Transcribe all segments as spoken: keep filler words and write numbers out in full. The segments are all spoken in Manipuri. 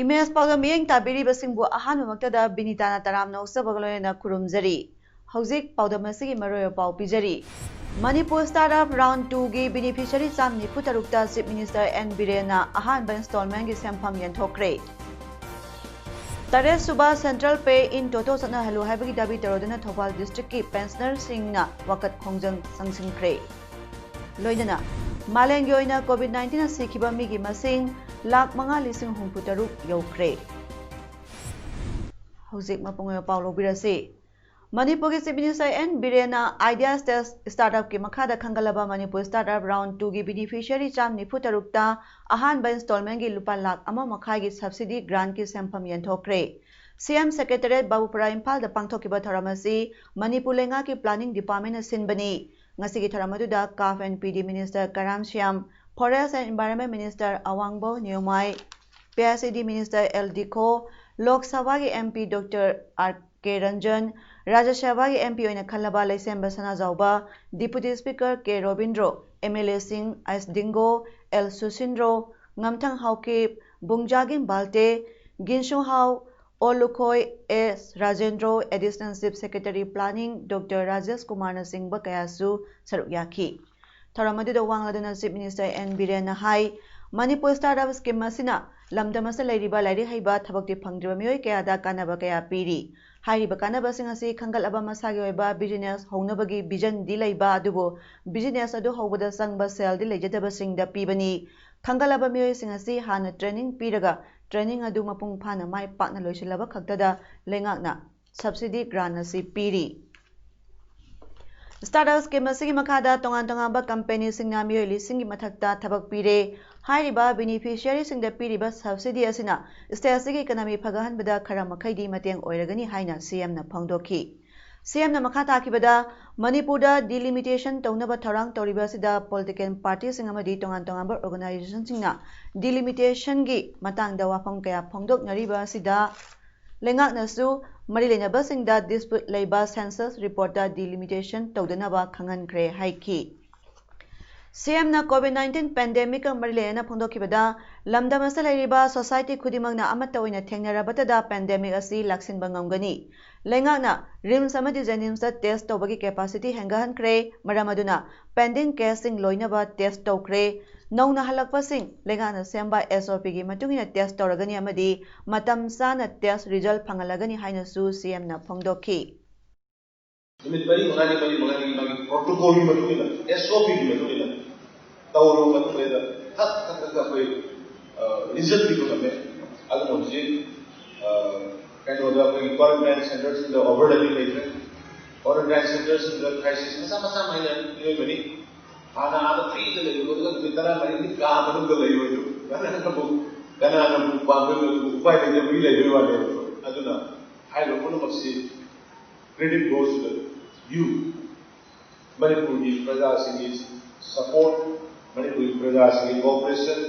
ꯏꯃꯦꯖ ꯄꯥꯎꯗꯝ ꯃꯤꯠꯌꯦꯡ ꯇꯥꯕꯤꯔꯤꯕꯁꯤꯡꯕꯨ ꯑꯍꯥꯟꯕꯃꯛꯇꯗ ꯕꯤꯅꯤꯇꯥꯅ ꯇꯔꯥꯝꯅ ꯑꯣꯛꯆꯕꯒ ꯂꯣꯏꯅꯅ ꯈꯨꯔꯨꯝꯖꯔꯤ꯫ ꯍꯧꯖꯤꯛ ꯄꯥꯎꯗꯝ ꯑꯁꯤꯒꯤ ꯃꯔꯨꯑꯣꯏꯕ ꯄꯥꯎ ꯄꯤꯖꯔꯤ꯫ ꯃꯅꯤꯄꯨꯔ ꯁ꯭ꯇꯥꯔꯠ ꯑꯞ ꯔꯥꯎꯟ ꯇꯨꯒꯤ ꯕꯤꯅꯤꯐꯤꯁꯔꯤ ꯆꯥꯝ ꯅꯤꯐꯨ ꯇꯔꯨꯛꯇ ꯆꯤꯐ ꯃꯤꯅꯤꯁꯇꯔ ꯑꯦꯟ ꯕꯤꯔꯦꯟꯅ ꯑꯍꯥꯟꯕ ꯏꯟꯁꯇꯣꯜꯃꯦꯟꯒꯤ ꯁꯦꯟꯐꯝ ꯌꯦꯟꯊꯣꯛꯈ꯭ꯔꯦ꯫ ꯇꯔꯦꯠ ꯁꯨꯕ ꯁꯦꯟꯇ꯭ꯔꯦꯜ ꯄꯦ ꯏꯟ ꯇꯣꯇꯣ ꯆꯠꯅꯍꯜꯂꯨ ꯍꯥꯏꯕꯒꯤ ꯗꯥꯕꯤ ꯇꯧꯔꯗꯨꯅ ꯊꯧꯕꯥꯜ ꯗꯤꯁꯇ꯭ꯔꯤꯛꯀꯤ ꯄꯦꯟꯁꯅꯔꯁꯤꯡꯅ ꯋꯥꯀꯠ ꯈꯣꯡꯖꯪ ꯆꯪꯁꯤꯟꯈ꯭ꯔꯦ꯫ ꯂꯣꯏꯅꯅ ꯃꯥꯂꯦꯝꯒꯤ ꯑꯣꯏꯅ ꯀꯣꯚꯤꯗ ꯅꯥꯏꯟꯇꯤꯟꯅ ꯁꯤꯈꯤꯕ ꯃꯤꯒꯤ ꯃꯁꯤꯡ ꯂꯥꯈ ꯃꯉꯥ ꯂꯤꯁꯤꯡ ꯍꯨꯝꯐꯨ ꯇꯔꯨꯛ ꯌꯧꯈ꯭ꯔꯦ꯫ ꯍꯧꯖꯤꯛ ꯃꯄꯨꯡ ꯑꯣꯏꯕ ꯄꯥꯎ ꯂꯧꯕꯤꯔꯁꯤ꯫ ꯃꯅꯤꯄꯨꯔꯒꯤ ꯆꯤꯐ ꯃꯤꯅꯤꯁꯇꯔ ꯑꯦꯟ ꯕꯤꯔꯦꯟꯅ ꯑꯥꯏꯗꯤꯌꯥ ꯁ꯭ꯇꯥꯔꯠ ꯑꯞꯀꯤ ꯃꯈꯥꯗ ꯈꯟꯒꯠꯂꯕ ꯃꯅꯤꯄꯨꯔ ꯁ꯭ꯇꯥꯔꯠ ꯑꯞ ꯔꯥꯎꯟ ꯇꯨꯒꯤ ꯕꯤꯅꯤꯐꯤꯁꯤꯌꯔꯤ ꯆꯥꯝ ꯅꯤꯐꯨ ꯇꯔꯨꯛꯇ ꯑꯍꯥꯟꯕ ꯏꯟꯁꯇꯣꯜꯃꯦꯟꯒꯤ ꯂꯨꯄꯥ ꯂꯥꯈ ꯑꯃ ꯃꯈꯥꯏꯒꯤ ꯁꯕꯁꯤꯗꯤ ꯒ꯭ꯔꯥꯟꯠꯀꯤ ꯁꯦꯟꯐꯝ ꯌꯦꯟꯊꯣꯛꯈ꯭ꯔꯦ꯫ ꯁꯤ ꯑꯦꯝ ꯁꯦꯀ꯭ꯔꯦꯇꯦꯔꯤꯌꯦꯠ ꯕꯥꯕꯨꯄꯨꯔꯥ ꯏꯝꯐꯥꯜꯗ ꯄꯥꯡꯊꯣꯛꯈꯤꯕ ꯊꯧꯔꯝ ꯑꯁꯤ ꯃꯅꯤꯄꯨꯔ ꯂꯩꯉꯥꯛꯀꯤ ꯄ꯭ꯂꯥꯅꯤꯡ ꯗꯤꯄꯥꯔꯠꯃꯦꯟꯅ ꯁꯤꯟꯕꯅꯤ꯫ ꯉꯁꯤꯒꯤ ꯊꯧꯔꯝ ꯑꯗꯨꯗ CAF and P D minister Karam Shyam, forest and environment minister Awangbou Newmai, P I C D minister L Dikho, ꯂꯣꯛ ꯁꯚꯥꯒꯤ M P doctor R K Ranjan, ꯔꯥꯖ꯭ꯌ ꯁꯚꯥꯒꯤ ꯑꯦꯝ ꯄꯤ ꯑꯣꯏꯅ ꯈꯜꯂꯕ ꯂꯩꯁꯦꯝꯕ ꯁꯅꯥꯖꯥꯎꯕ, deputy speaker K Robindro, M L ꯑꯦꯁꯤꯡ ꯑꯦꯁ ꯗꯤꯡꯒꯣ, ꯑꯦꯜ ꯁꯨꯁꯤꯟꯗ꯭ꯔꯣ, ꯉꯝꯊꯪ ꯍꯥꯎꯀꯤꯞ, ꯕꯨꯡꯖꯥꯒꯤꯝ ꯕꯥꯜꯇꯦ, ꯒꯤꯟꯁꯨ ꯍꯥꯎ, ꯑꯣꯂꯨꯈꯣꯏ S Rajendro, additional chief secretary planning doctor Rajesh ꯀꯨꯃꯥꯔꯅꯆꯤꯡꯕ ꯀꯌꯥꯁꯨ ꯁꯔꯨꯛ ꯌꯥꯈꯤ꯫ ꯊꯧꯔꯝ ꯑꯗꯨꯗ ꯋꯥ ꯉꯥꯡꯂꯗꯨꯅ ꯆꯤꯐ ꯃꯤꯅꯤꯁꯇꯔ ꯑꯦꯟ ꯕꯤꯔꯦꯟꯅ ꯍꯥꯏ, ꯃꯅꯤꯄꯨꯔ ꯁ꯭ꯇꯥꯔꯠ ꯑꯞ ꯁ꯭ꯀꯤꯝ ꯑꯁꯤꯅ ꯂꯝꯗꯝ ꯑꯁꯤꯗ ꯂꯩꯔꯤꯕ ꯂꯥꯏꯔꯤꯛ ꯍꯩꯕ ꯊꯕꯛꯇꯤ ꯐꯪꯗ꯭ꯔꯤꯕ ꯃꯤꯑꯣꯏ ꯀꯌꯥꯗ ꯀꯥꯟꯅꯕ ꯀꯌꯥ ꯄꯤꯔꯤ꯫ ꯍꯥꯏꯔꯤꯕ ꯀꯥꯟꯅꯕꯁꯤꯡ ꯑꯁꯤ ꯈꯟꯒꯠꯂꯕ ꯃꯁꯥꯒꯤ ꯑꯣꯏꯕ ꯕꯤꯖꯤꯅꯦꯁ ꯍꯧꯅꯕꯒꯤ ꯚꯤꯖꯟꯗꯤ ꯂꯩꯕ, ꯑꯗꯨꯕꯨ ꯕꯤꯖꯤꯅꯦꯁ ꯑꯗꯨ ꯍꯧꯕꯗ ꯆꯪꯕ ꯁꯦꯜꯗꯤ ꯂꯩꯖꯗꯕꯁꯤꯡꯗ ꯄꯤꯕꯅꯤ꯫ ꯈꯟꯒꯠꯂꯕ ꯃꯤꯑꯣꯏꯁꯤꯡ ꯑꯁꯤ ꯍꯥꯟꯅ ꯇ꯭ꯔꯦꯅꯤꯡ ꯄꯤꯔꯒ, ꯇ꯭ꯔꯦꯅꯤꯡ ꯑꯗꯨ ꯃꯄꯨꯡ ꯐꯥꯅ ꯃꯥꯏ ꯄꯥꯛꯅ ꯂꯣꯏꯁꯤꯜꯂꯕ ꯈꯛꯇꯗ ꯂꯩꯉꯥꯛꯅ ꯁꯕꯁꯤꯗꯤ ꯒ꯭ꯔꯥꯟ ꯑꯁꯤ ꯄꯤꯔꯤ꯫ Startup scheme ꯑꯁꯤꯒꯤ ꯃꯈꯥꯗ ꯇꯣꯉꯥꯟ ꯇꯣꯉꯥꯟꯕ ꯀꯝꯄꯦꯅꯤꯁꯤꯡꯅ ꯃꯤꯑꯣꯏ ꯂꯤꯁꯤꯡꯒꯤ ꯃꯊꯛꯇ ꯊꯕꯛ ꯄꯤꯔꯦ꯫ ꯍꯥꯏꯔꯤꯕ ꯕꯦꯅꯤꯐꯤꯁꯤꯌꯥꯔꯤꯁꯤꯡꯗ ꯄꯤꯔꯤꯕ ꯁꯕꯁꯤꯗꯤ ꯑꯁꯤꯅ ꯁ꯭ꯇꯦꯠ ꯑꯁꯤꯒꯤ ꯏꯀꯣꯅꯣꯃꯤ ꯐꯒꯠꯍꯟꯕꯗ ꯈꯔ ꯃꯈꯩꯗꯤ ꯃꯇꯦꯡ ꯑꯣꯏꯔꯒꯅꯤ ꯍꯥꯏꯅ ꯁꯤꯑꯦꯝꯅ ꯐꯣꯡꯗꯣꯛꯈꯤ꯫ ꯁꯤꯑꯦꯝꯅ ꯃꯈꯥ ꯇꯥꯈꯤꯕꯗ, ꯃꯅꯤꯄꯨꯔꯗ ꯗꯤꯂꯤꯃꯤꯇꯦꯁꯟ ꯇꯧꯅꯕ ꯊꯧꯔꯥꯡ ꯇꯧꯔꯤꯕ ꯑꯁꯤꯗ ꯄꯣꯂꯤꯇꯤꯀꯦꯜ ꯄꯥꯔꯇꯤꯁꯤꯡ ꯑꯃꯗꯤ ꯇꯣꯉꯥꯟ ꯇꯣꯉꯥꯟꯕ ꯑꯣꯔꯒꯅꯥꯏꯖꯦꯁꯟꯁꯤꯡꯅ ꯗꯤꯂꯤꯃꯤꯇꯦꯁꯟꯒꯤ ꯃꯇꯥꯡꯗ ꯋꯥꯐꯝ ꯀꯌꯥ ꯐꯣꯡꯗꯣꯛꯅꯔꯤꯕ ꯑꯁꯤꯗ ꯂꯩꯉꯥꯛꯅꯁꯨ ꯃꯔꯤ ꯂꯩꯅꯕꯁꯤꯡꯗ ꯗꯤꯁꯄ꯭ꯌꯨꯠ ꯂꯩꯕ ꯁꯦꯟꯁꯁ ꯔꯤꯄꯣꯔꯠꯇ ꯗꯤꯂꯤꯃꯤꯇꯦꯁꯟ ꯇꯧꯗꯅꯕ ꯈꯪꯍꯟꯈ꯭ꯔꯦ ꯍꯥꯏꯈꯤ꯫ ꯁꯤꯑꯦꯝꯅ ꯀꯣꯚꯤꯗ ꯅꯥꯏꯟꯇꯤꯟ ꯄꯦꯟꯗꯦꯃꯤꯛꯀ ꯃꯔꯤ ꯂꯩꯅꯅ ꯐꯣꯡꯗꯣꯛꯈꯤꯕꯗ, ꯂꯝꯗꯝ ꯑꯁꯤꯗ ꯂꯩꯔꯤꯕ ꯁꯣꯁꯥꯏꯇꯤ ꯈꯨꯗꯤꯡꯃꯛꯅ ꯑꯃꯠꯇ ꯑꯣꯏꯅ ꯊꯦꯡꯅꯔꯕꯇꯗ ꯄꯦꯟꯗꯦꯃꯤꯛ ꯑꯁꯤ ꯂꯥꯛꯁꯤꯟꯕ ꯉꯝꯒꯅꯤ꯫ ꯂꯩꯉꯥꯛꯅ ꯔꯤꯝꯁ ꯑꯃꯗꯤ ꯖꯦꯅꯤꯝꯁꯇ ꯇꯦꯁ ꯇꯧꯕꯒꯤ ꯀꯦꯄꯥꯁꯤꯇꯤ ꯍꯦꯟꯒꯠꯍꯟꯈ꯭ꯔꯦ꯫ ꯃꯔꯝ ꯑꯗꯨꯅ ꯄꯦꯟꯗꯤꯡ ꯀꯦꯁꯁꯤꯡ ꯂꯣꯏꯅꯕ ꯇꯦꯁ ꯇꯧꯈ꯭ꯔꯦ꯫ ꯅꯧꯅ ꯍꯜꯂꯛꯄꯁꯤꯡ ꯂꯩꯉꯥꯛꯅ ꯁꯦꯝꯕ ꯑꯦꯁ ꯑꯣ ꯄꯤꯒꯤ ꯃꯇꯨꯡ ꯏꯟꯅ ꯇꯦꯁ ꯇꯧꯔꯒꯅꯤ ꯑꯃꯗꯤ ꯃꯇꯝ ꯆꯥꯅ ꯇꯦꯁ ꯔꯤꯖꯜ ꯐꯪꯍꯜꯂꯒꯅꯤ ꯍꯥꯏꯅꯁꯨ ꯁꯤꯑꯦꯝꯅ ꯐꯣꯡꯗꯣꯛꯈꯤ꯫ ꯅꯨꯃꯤꯠ ꯃꯔꯤ ꯃꯉꯥꯅꯤ, ꯃꯔꯤ ꯃꯉꯥꯅꯤꯒꯤ ꯃꯥꯒꯤ ꯄ꯭ꯔꯣꯇꯣꯀꯣꯜꯒꯤ ꯃꯇꯨꯡ ꯏꯟꯅ, ꯑꯦꯁ ꯑꯣ ꯄꯤꯒꯤ ꯃꯇꯨꯡ ꯏꯟꯅ ꯇꯧꯔꯕ ꯃꯇꯨꯡꯗ ꯊꯛ ꯊꯛ ꯊꯛ ꯑꯩꯈꯣꯏ, ꯑ, ꯔꯤꯖꯜꯠ ꯄꯤꯕ ꯉꯝꯃꯦ꯫ ꯑꯗꯨꯅ ꯍꯧꯖꯤꯛ, ꯑ, ꯀꯩꯅꯣꯗ ꯑꯩꯈꯣꯏꯒꯤ ꯀ꯭ꯋꯥꯔꯦꯟꯇꯥꯏꯟ ꯁꯦꯟꯇꯔꯁꯤꯡꯗ ꯑꯣꯚꯔꯂꯦꯄꯤꯡ ꯂꯩꯇ꯭ꯔꯦ꯫ ꯀ꯭ꯋꯥꯔꯦꯟꯇꯥꯏꯟ ꯁꯦꯟꯇꯔꯁꯤꯡꯗ ꯀ꯭ꯔꯥꯏꯁꯤꯁ ꯃꯆꯥ ꯃꯆꯥ ꯍꯥꯏꯅ ꯃꯤꯑꯣꯏꯕꯅꯤ꯫ ꯍꯥꯟꯅ ꯑꯥꯗ ꯐ꯭ꯔꯤꯗ ꯂꯩꯔꯨꯔꯒ ꯅꯨꯃꯤꯠ ꯇꯔꯥꯃꯔꯤꯅꯤ ꯀꯥ ꯃꯅꯨꯡꯗ ꯂꯩꯔꯣꯏꯗ꯭ꯔꯣ? ꯀꯅꯥꯅꯕꯨ, ꯀꯅꯥꯅꯕꯨ ꯄꯥꯝꯗꯣꯏꯅꯣ? ꯑꯗꯨꯕꯨ ꯎꯄꯥꯏ ꯂꯩꯇꯕꯒꯤ ꯂꯩꯕꯒꯤ ꯋꯥꯅꯦꯕ꯫ ꯑꯗꯨꯅ ꯍꯥꯏꯔꯤꯕ ꯄꯨꯝꯅꯃꯛꯁꯤ credit goes to the youth. ꯃꯅꯤꯄꯨꯔꯒꯤ ꯄ꯭ꯔꯖꯥꯁꯤꯡꯒꯤ ꯁꯄꯣꯔꯠ, ꯃꯅꯤꯄꯨꯔꯒꯤ ꯄ꯭ꯔꯖꯥꯁꯤꯡꯒꯤ ꯀꯣꯑꯣꯄꯔꯦꯁꯟ,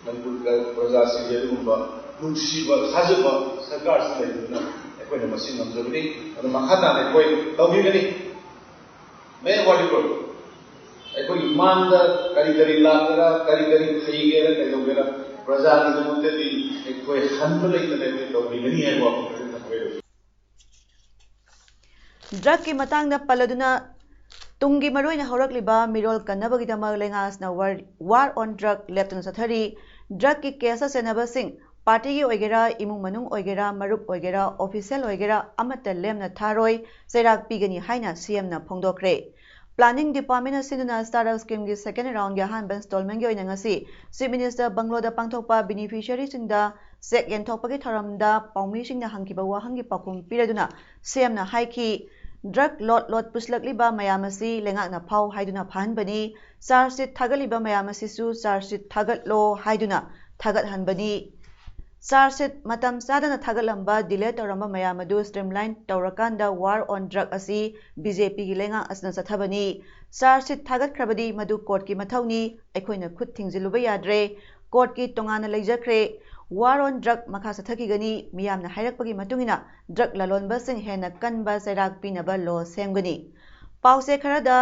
ꯃꯅꯤꯄꯨꯔꯒꯤ ꯄ꯭ꯔꯖꯥꯁꯤꯡꯒꯤ ꯑꯗꯨꯒꯨꯝꯕ ꯅꯨꯡꯁꯤꯕ, ꯊꯥꯖꯕ ꯁꯔꯀꯥꯔꯁꯤꯗ ꯂꯩꯕꯗꯨꯅ ꯑꯩꯈꯣꯏꯅ ꯃꯁꯤ ꯉꯝꯖꯕꯅꯤ꯫ ꯑꯗꯨ ꯃꯈꯥ ꯇꯥꯅ ꯑꯩꯈꯣꯏ ꯇꯧꯕꯤꯒꯅꯤ꯫ ꯃꯌꯥꯝ ꯋꯥꯔꯤꯕ ꯑꯩꯈꯣꯏꯒꯤ ꯃꯥꯡꯗ ꯀꯔꯤ ꯀꯔꯤ ꯂꯥꯛꯀꯦꯔꯥ, ꯀꯔꯤ ꯀꯔꯤ ꯐꯩꯒꯦꯔꯥ, ꯀꯩꯗꯧꯒꯦꯔꯥ, ꯄ꯭ꯔꯖꯥꯒꯤꯗꯃꯛꯇꯗꯤ ꯑꯩꯈꯣꯏ ꯍꯟꯕ ꯂꯩꯇꯅ ꯑꯩꯈꯣꯏ ꯇꯧꯕꯤꯒꯅꯤ ꯍꯥꯏꯕ ꯋꯥꯐꯝ ꯑꯗꯨ ꯊꯝꯖꯔꯤꯕꯅꯤ꯫ ꯗ꯭ꯔꯒꯀꯤ ꯃꯇꯥꯡꯗ ꯄꯜꯂꯗꯨꯅ ꯇꯨꯡꯒꯤ ꯃꯔꯨꯑꯣꯏꯅ ꯍꯧꯔꯛꯂꯤꯕ ꯃꯤꯔꯣꯜ ꯀꯟꯅꯕꯒꯤꯗꯃꯛ ꯂꯩꯉꯥꯛ ꯑꯁꯤꯅ ꯋꯥꯔ, ꯋꯥꯔ ꯑꯣꯟ ꯗ꯭ꯔꯒ ꯂꯦꯞꯇꯅ ꯆꯠꯊꯔꯤ꯫ ꯗ꯭ꯔꯒꯀꯤ ꯀꯦꯁꯇ ꯆꯦꯟꯅꯕꯁꯤꯡ ꯄꯥꯔꯇꯤꯒꯤ ꯑꯣꯏꯒꯦꯔꯥ, ꯏꯃꯨꯡ ꯃꯅꯨꯡ ꯑꯣꯏꯒꯦꯔꯥ, ꯃꯔꯨꯞ ꯑꯣꯏꯒꯦꯔꯥ, ꯑꯣꯐꯤꯁꯤꯌꯦꯜ ꯑꯣꯏꯒꯦꯔꯥ, ꯑꯃꯠꯇ ꯂꯦꯝꯅ ꯊꯥꯔꯣꯏ, ꯆꯩꯔꯥꯛ ꯄꯤꯒꯅꯤ ꯍꯥꯏꯅ ꯁꯤꯑꯦꯝꯅ ꯐꯣꯡꯗꯣꯛꯈ꯭ꯔꯦ꯫ ꯄ꯭ꯂꯥꯅꯤꯡ ꯗꯤꯄꯥꯔꯠꯃꯦꯟꯅ ꯁꯤꯟꯗꯨꯅ ꯁ꯭ꯇꯥꯔꯠ ꯑꯞ ꯁ꯭ꯀꯤꯝꯒꯤ ꯁꯦꯀꯦꯟ ꯔꯥꯎꯟꯒꯤ ꯑꯍꯥꯟꯕ ꯏꯟꯁꯇꯣꯜꯃꯦꯟꯒꯤ ꯑꯣꯏꯅ ꯉꯁꯤ ꯆꯤꯐ ꯃꯤꯅꯤꯁꯇꯔ ꯕꯪꯒ꯭ꯂꯣꯗ ꯄꯥꯡꯊꯣꯛꯄ ꯕꯦꯅꯤꯐꯤꯁꯤꯌꯔꯤꯁꯤꯡꯗ ꯆꯦꯛ ꯌꯦꯟꯊꯣꯛꯄꯒꯤ ꯊꯧꯔꯝꯗ ꯄꯥꯎꯃꯤꯁꯤꯡꯅ ꯍꯪꯈꯤꯕ ꯋꯥꯍꯪꯒꯤ ꯄꯥꯎꯈꯨꯝ ꯄꯤꯔꯗꯨꯅ ꯁꯤꯑꯦꯝꯅ ꯍꯥꯏꯈꯤ, Drug load load ꯄꯨꯁꯤꯜꯂꯛꯂꯤꯕ ꯃꯌꯥꯝ ꯑꯁꯤ ꯂꯩꯉꯥꯛꯅ ꯐꯥꯎ ꯍꯥꯏꯗꯨꯅ ꯐꯥꯍꯟꯕꯅꯤ꯫ Charge sheet ꯊꯥꯒꯠꯂꯤꯕ ꯃꯌꯥꯝ ꯑꯁꯤꯁꯨ charge sheet ꯊꯥꯒꯠꯂꯣ ꯍꯥꯏꯗꯨꯅ ꯊꯥꯒꯠꯍꯟꯕꯅꯤ꯫ Charge sheet ꯃꯇꯝ ꯆꯥꯗꯅ ꯊꯥꯒꯠꯂꯝꯕ, delay ꯇꯧꯔꯝꯕ ꯃꯌꯥꯝ ꯑꯗꯨ streamline ꯇꯧꯔꯀꯥꯟꯗ war on drug ꯑꯁꯤ BJPꯒꯤ ꯂꯩꯉꯥꯛ ꯑꯁꯤꯅ ꯆꯠꯊꯕꯅꯤ꯫ Charge sheet ꯊꯥꯒꯠꯈ꯭ꯔꯕꯗꯤ ꯃꯗꯨ courtꯀꯤ ꯃꯊꯧꯅꯤ, ꯑꯩꯈꯣꯏꯅ ꯈꯨꯠ ꯊꯤꯡꯖꯤꯜꯂꯨꯕ ꯌꯥꯗ꯭ꯔꯦ꯫ Courtꯀꯤ ꯇꯣꯉꯥꯟꯅ ꯂꯩꯖꯈ꯭ꯔꯦ꯫ War on drug ꯃꯈꯥ ꯆꯠꯊꯈꯤꯒꯅꯤ꯫ ꯃꯤꯌꯥꯝꯅ ꯍꯥꯏꯔꯛꯄꯒꯤ ꯃꯇꯨꯡ ꯏꯟꯅ drug ꯂꯂꯣꯟꯕꯁꯤꯡ ꯍꯦꯟꯅ ꯀꯟꯕ ꯆꯩꯔꯥꯛ ꯄꯤꯅꯕ law ꯁꯦꯝꯒꯅꯤ꯫ ꯄꯥꯎꯆꯦ ꯈꯔꯗ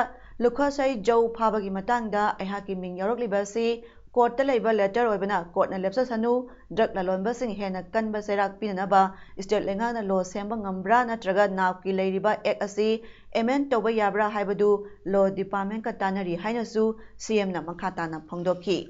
ꯂꯨꯈꯁꯩ ꯖꯧ ꯐꯥꯕꯒꯤ ꯃꯇꯥꯡꯗ ꯑꯩꯍꯥꯛꯀꯤ ꯃꯤꯡ ꯌꯥꯎꯔꯛꯂꯤꯕ ꯑꯁꯤ courtꯇ ꯂꯩꯕ letter ꯑꯣꯏꯕꯅ courtꯅ ꯂꯦꯞꯆꯁꯅꯨ꯫ Drug ꯂꯂꯣꯟꯕꯁꯤꯡ ꯍꯦꯟꯅ ꯀꯟꯕ ꯆꯩꯔꯥꯛ ꯄꯤꯅꯅꯕ state ꯂꯩꯉꯥꯛꯅ law ꯁꯦꯝꯕ ꯉꯝꯕ꯭ꯔꯥ ꯅꯠꯇ꯭ꯔꯒ ꯅꯥꯎꯀꯤ ꯂꯩꯔꯤꯕ act ꯑꯁꯤ amend ꯇꯧꯕ ꯌꯥꯕ꯭ꯔꯥ ꯍꯥꯏꯕꯗꯨ law departmentꯀ ꯇꯥꯟꯅꯔꯤ ꯍꯥꯏꯅꯁꯨ CMꯅ ꯃꯈꯥ ꯇꯥꯅ ꯐꯣꯡꯗꯣꯛꯈꯤ꯫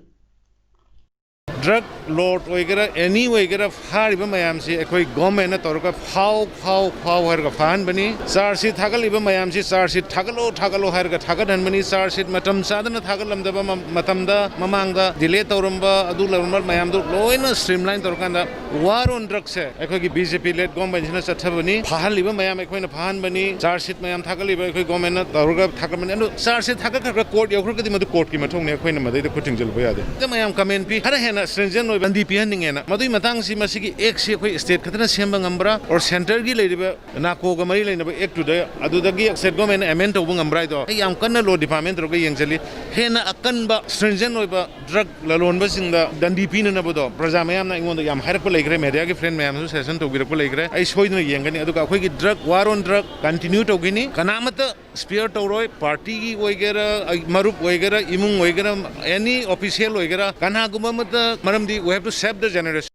Drug load ꯑꯣꯏꯒꯦꯔꯥ, any ꯑꯣꯏꯒꯦꯔꯥ, ꯐꯥꯔꯤꯕ ꯃꯌꯥꯝꯁꯤ ꯑꯩꯈꯣꯏ governmentꯅ ꯇꯧꯔꯒ ꯐꯥꯎ ꯐꯥꯎ ꯐꯥꯎ ꯍꯥꯏꯔꯒ ꯐꯥꯍꯟꯕꯅꯤ꯫ Charge sheet ꯊꯥꯒꯠꯂꯤꯕ ꯃꯌꯥꯝꯁꯤ charge sheet ꯊꯥꯒꯠꯂꯣ ꯊꯥꯒꯠꯂꯣ ꯍꯥꯏꯔꯒ ꯊꯥꯒꯠꯍꯟꯕꯅꯤ꯫ Charge sheet ꯃꯇꯝ ꯆꯥꯗꯅ ꯊꯥꯒꯠꯂꯝꯗꯕ ꯃ- ꯃꯇꯝꯗ, ꯃꯃꯥꯡꯗ delay ꯇꯧꯔꯝꯕ, ꯑꯗꯨ ꯂꯩꯔꯝꯕ ꯃꯌꯥꯝꯗꯨ ꯂꯣꯏꯅ streamline ꯇꯧꯔꯀꯥꯟꯗ war on drugꯁꯦ ꯑꯩꯈꯣꯏꯒꯤ BJP led governmentꯁꯤꯅ ꯆꯠꯊꯕꯅꯤ꯫ ꯐꯥꯍꯜꯂꯤꯕ ꯃꯌꯥꯝ ꯑꯩꯈꯣꯏꯅ ꯐꯥꯍꯟꯕꯅꯤ꯫ Charge sheet ꯃꯌꯥꯝ ꯊꯥꯒꯠꯂꯤꯕ ꯑꯩꯈꯣꯏ governmentꯅ ꯇꯧꯔꯒ ꯊꯥꯒꯠꯄꯅꯤ꯫ ꯑꯗꯨ charge sheet ꯊꯥꯒꯠꯈ꯭ꯔꯒ court ꯌꯧꯈ꯭ꯔꯒꯗꯤ ꯃꯗꯨ courtꯀꯤ ꯃꯊꯧꯅꯤ, ꯑꯩꯈꯣꯏꯅ ꯃꯗꯩꯗ ꯈꯨꯠ ꯊꯤꯡꯖꯤꯜꯂꯨꯕ ꯌꯥꯗꯦ꯫ ꯃꯌꯥꯝ comment ꯄꯤ, ꯈꯔ ꯍꯦꯟꯅ stringent ꯑꯣꯏꯕ ꯗꯟꯗꯤ ꯄꯤꯍꯟꯅꯤꯡꯉꯦꯅ꯫ ꯃꯗꯨꯒꯤ ꯃꯇꯥꯡꯁꯤ ꯃꯁꯤꯒꯤ actꯁꯤ ꯑꯩꯈꯣꯏ state ꯈꯛꯇꯅ ꯁꯦꯝꯕ ꯉꯝꯕ꯭ꯔꯥ, or centreꯒꯤ ꯂꯩꯔꯤꯕ NACOꯒ ꯃꯔꯤ ꯂꯩꯅꯕ actꯇꯨꯗ ꯑꯗꯨꯗꯒꯤ state governmentꯅ amend ꯇꯧꯕ ꯉꯝꯕ꯭ꯔꯥ ꯍꯥꯏꯗꯣ ꯑꯩ ꯌꯥꯝ ꯀꯟꯅ law department ꯇꯧꯔꯒ ꯌꯦꯡꯁꯤꯜꯂꯤ꯫ ꯍꯦꯟꯅ ꯑꯀꯟꯕ stringent ꯑꯣꯏꯕ drug ꯂꯂꯣꯟꯕꯁꯤꯡꯗ ꯗꯟꯗꯤ ꯄꯤꯅꯅꯕꯗꯣ ꯄ꯭ꯔꯖꯥ ꯃꯌꯥꯝꯅ ꯑꯩꯉꯣꯟꯗ ꯌꯥꯝ ꯍꯥꯏꯔꯛꯄ ꯂꯩꯈ꯭ꯔꯦ, mediaꯒꯤ friend ꯃꯌꯥꯝꯁꯨ suggestion ꯇꯧꯕꯤꯔꯛꯄ ꯂꯩꯈ꯭ꯔꯦ꯫ ꯑꯩ ꯁꯣꯏꯗꯅ ꯌꯦꯡꯒꯅꯤ꯫ ꯑꯗꯨꯒ ꯑꯩꯈꯣꯏꯒꯤ drug war on drug continue ꯇꯧꯒꯅꯤ꯫ ꯀꯅꯥꯃꯠꯇ spare ꯇꯧꯔꯣꯏ꯫ Partyꯒꯤ ꯑꯣꯏꯒꯦꯔꯥ, ꯑꯩ ꯃꯔꯨꯞ ꯑꯣꯏꯒꯦꯔꯥ, ꯏꯃꯨꯡ ꯑꯣꯏꯒꯦꯔꯥ, any official ꯑꯣꯏꯒꯦꯔꯥ, ꯀꯅꯥꯒꯨꯝꯕ ꯑꯃꯠꯇ, ꯃꯔꯝꯗꯤ we have to save the generation꯫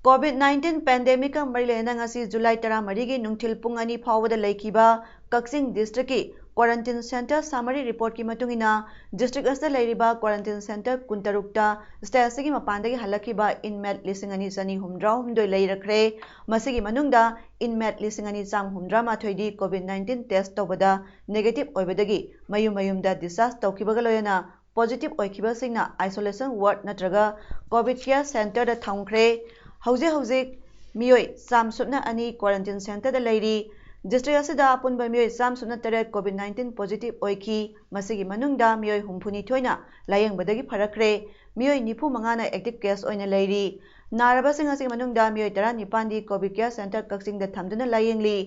COVID nineteen pandemicꯀ ꯃꯔꯤ ꯂꯩꯅꯅ ꯉꯁꯤ July ꯇꯔꯥꯃꯔꯤꯒꯤ ꯅꯨꯡꯊꯤꯜ ꯄꯨꯡ ꯑꯅꯤ ꯐꯥꯎꯕꯗ ꯂꯩꯈꯤꯕ ꯀꯛꯆꯤꯡ districtꯀꯤ quarantine centre summary reportꯀꯤ ꯃꯇꯨꯡ ꯏꯟꯅ, district ꯑꯁꯤꯗ ꯂꯩꯔꯤꯕ quarantine centre ꯀꯨꯟꯇꯔꯨꯛꯇ state ꯑꯁꯤꯒꯤ ꯃꯄꯥꯟꯗꯒꯤ ꯍꯜꯂꯛꯈꯤꯕ inmate ꯂꯤꯁꯤꯡ ꯑꯅꯤ ꯆꯅꯤ ꯍꯨꯝꯗ꯭ꯔꯥ ꯍꯨꯝꯗꯣꯏ ꯂꯩꯔꯛꯈ꯭ꯔꯦ꯫ ꯃꯁꯤꯒꯤ ꯃꯅꯨꯡꯗ inmate ꯂꯤꯁꯤꯡ ꯑꯅꯤ ꯆꯥꯝꯃ ꯍꯨꯝꯗ꯭ꯔꯥ ꯃꯥꯊꯣꯏꯗꯤ COVID nineteen test ꯇꯧꯕꯗ negative ꯑꯣꯏꯕꯗꯒꯤ ꯃꯌꯨꯝ ꯃꯌꯨꯝꯗ discharge ꯇꯧꯈꯤꯕꯒ ꯂꯣꯏꯅꯅ positive ꯑꯣꯏꯈꯤꯕꯁꯤꯡꯅ isolation ward ꯅꯠꯇ꯭ꯔꯒ COVID care centreꯗ ꯊꯝꯈ꯭ꯔꯦ꯫ ꯍꯧꯖꯤꯛ ꯍꯧꯖꯤꯛ ꯃꯤꯑꯣꯏ ꯆꯥꯝ ꯁꯨꯞꯅ ꯑꯅꯤ quarantine centreꯗ ꯂꯩꯔꯤ꯫ District ꯑꯁꯤꯗ ꯑꯄꯨꯟꯕ ꯃꯤꯑꯣꯏ ꯆꯥꯝꯃ ꯁꯨꯞꯅ ꯇꯔꯦꯠ COVID nineteen positive ꯑꯣꯏꯈꯤ꯫ ꯃꯁꯤꯒꯤ ꯃꯅꯨꯡꯗ ꯃꯤꯑꯣꯏ ꯍꯨꯝꯐꯨ ꯅꯤꯊꯣꯏꯅ ꯂꯥꯌꯦꯡꯕꯗꯒꯤ ꯐꯔꯛꯈ꯭ꯔꯦ꯫ ꯃꯤꯑꯣꯏ ꯅꯤꯐꯨ ꯃꯉꯥꯅ active case ꯑꯣꯏꯅ ꯂꯩꯔꯤ꯫ ꯅꯥꯔꯕꯁꯤꯡ ꯑꯁꯤꯒꯤ ꯃꯅꯨꯡꯗ ꯃꯤꯑꯣꯏ ꯇꯔꯥꯅꯤꯄꯥꯟꯗꯤ COVID care center ꯀꯛꯆꯤꯡꯗ ꯊꯝꯗꯨꯅ ꯂꯥꯌꯦꯡꯂꯤ꯫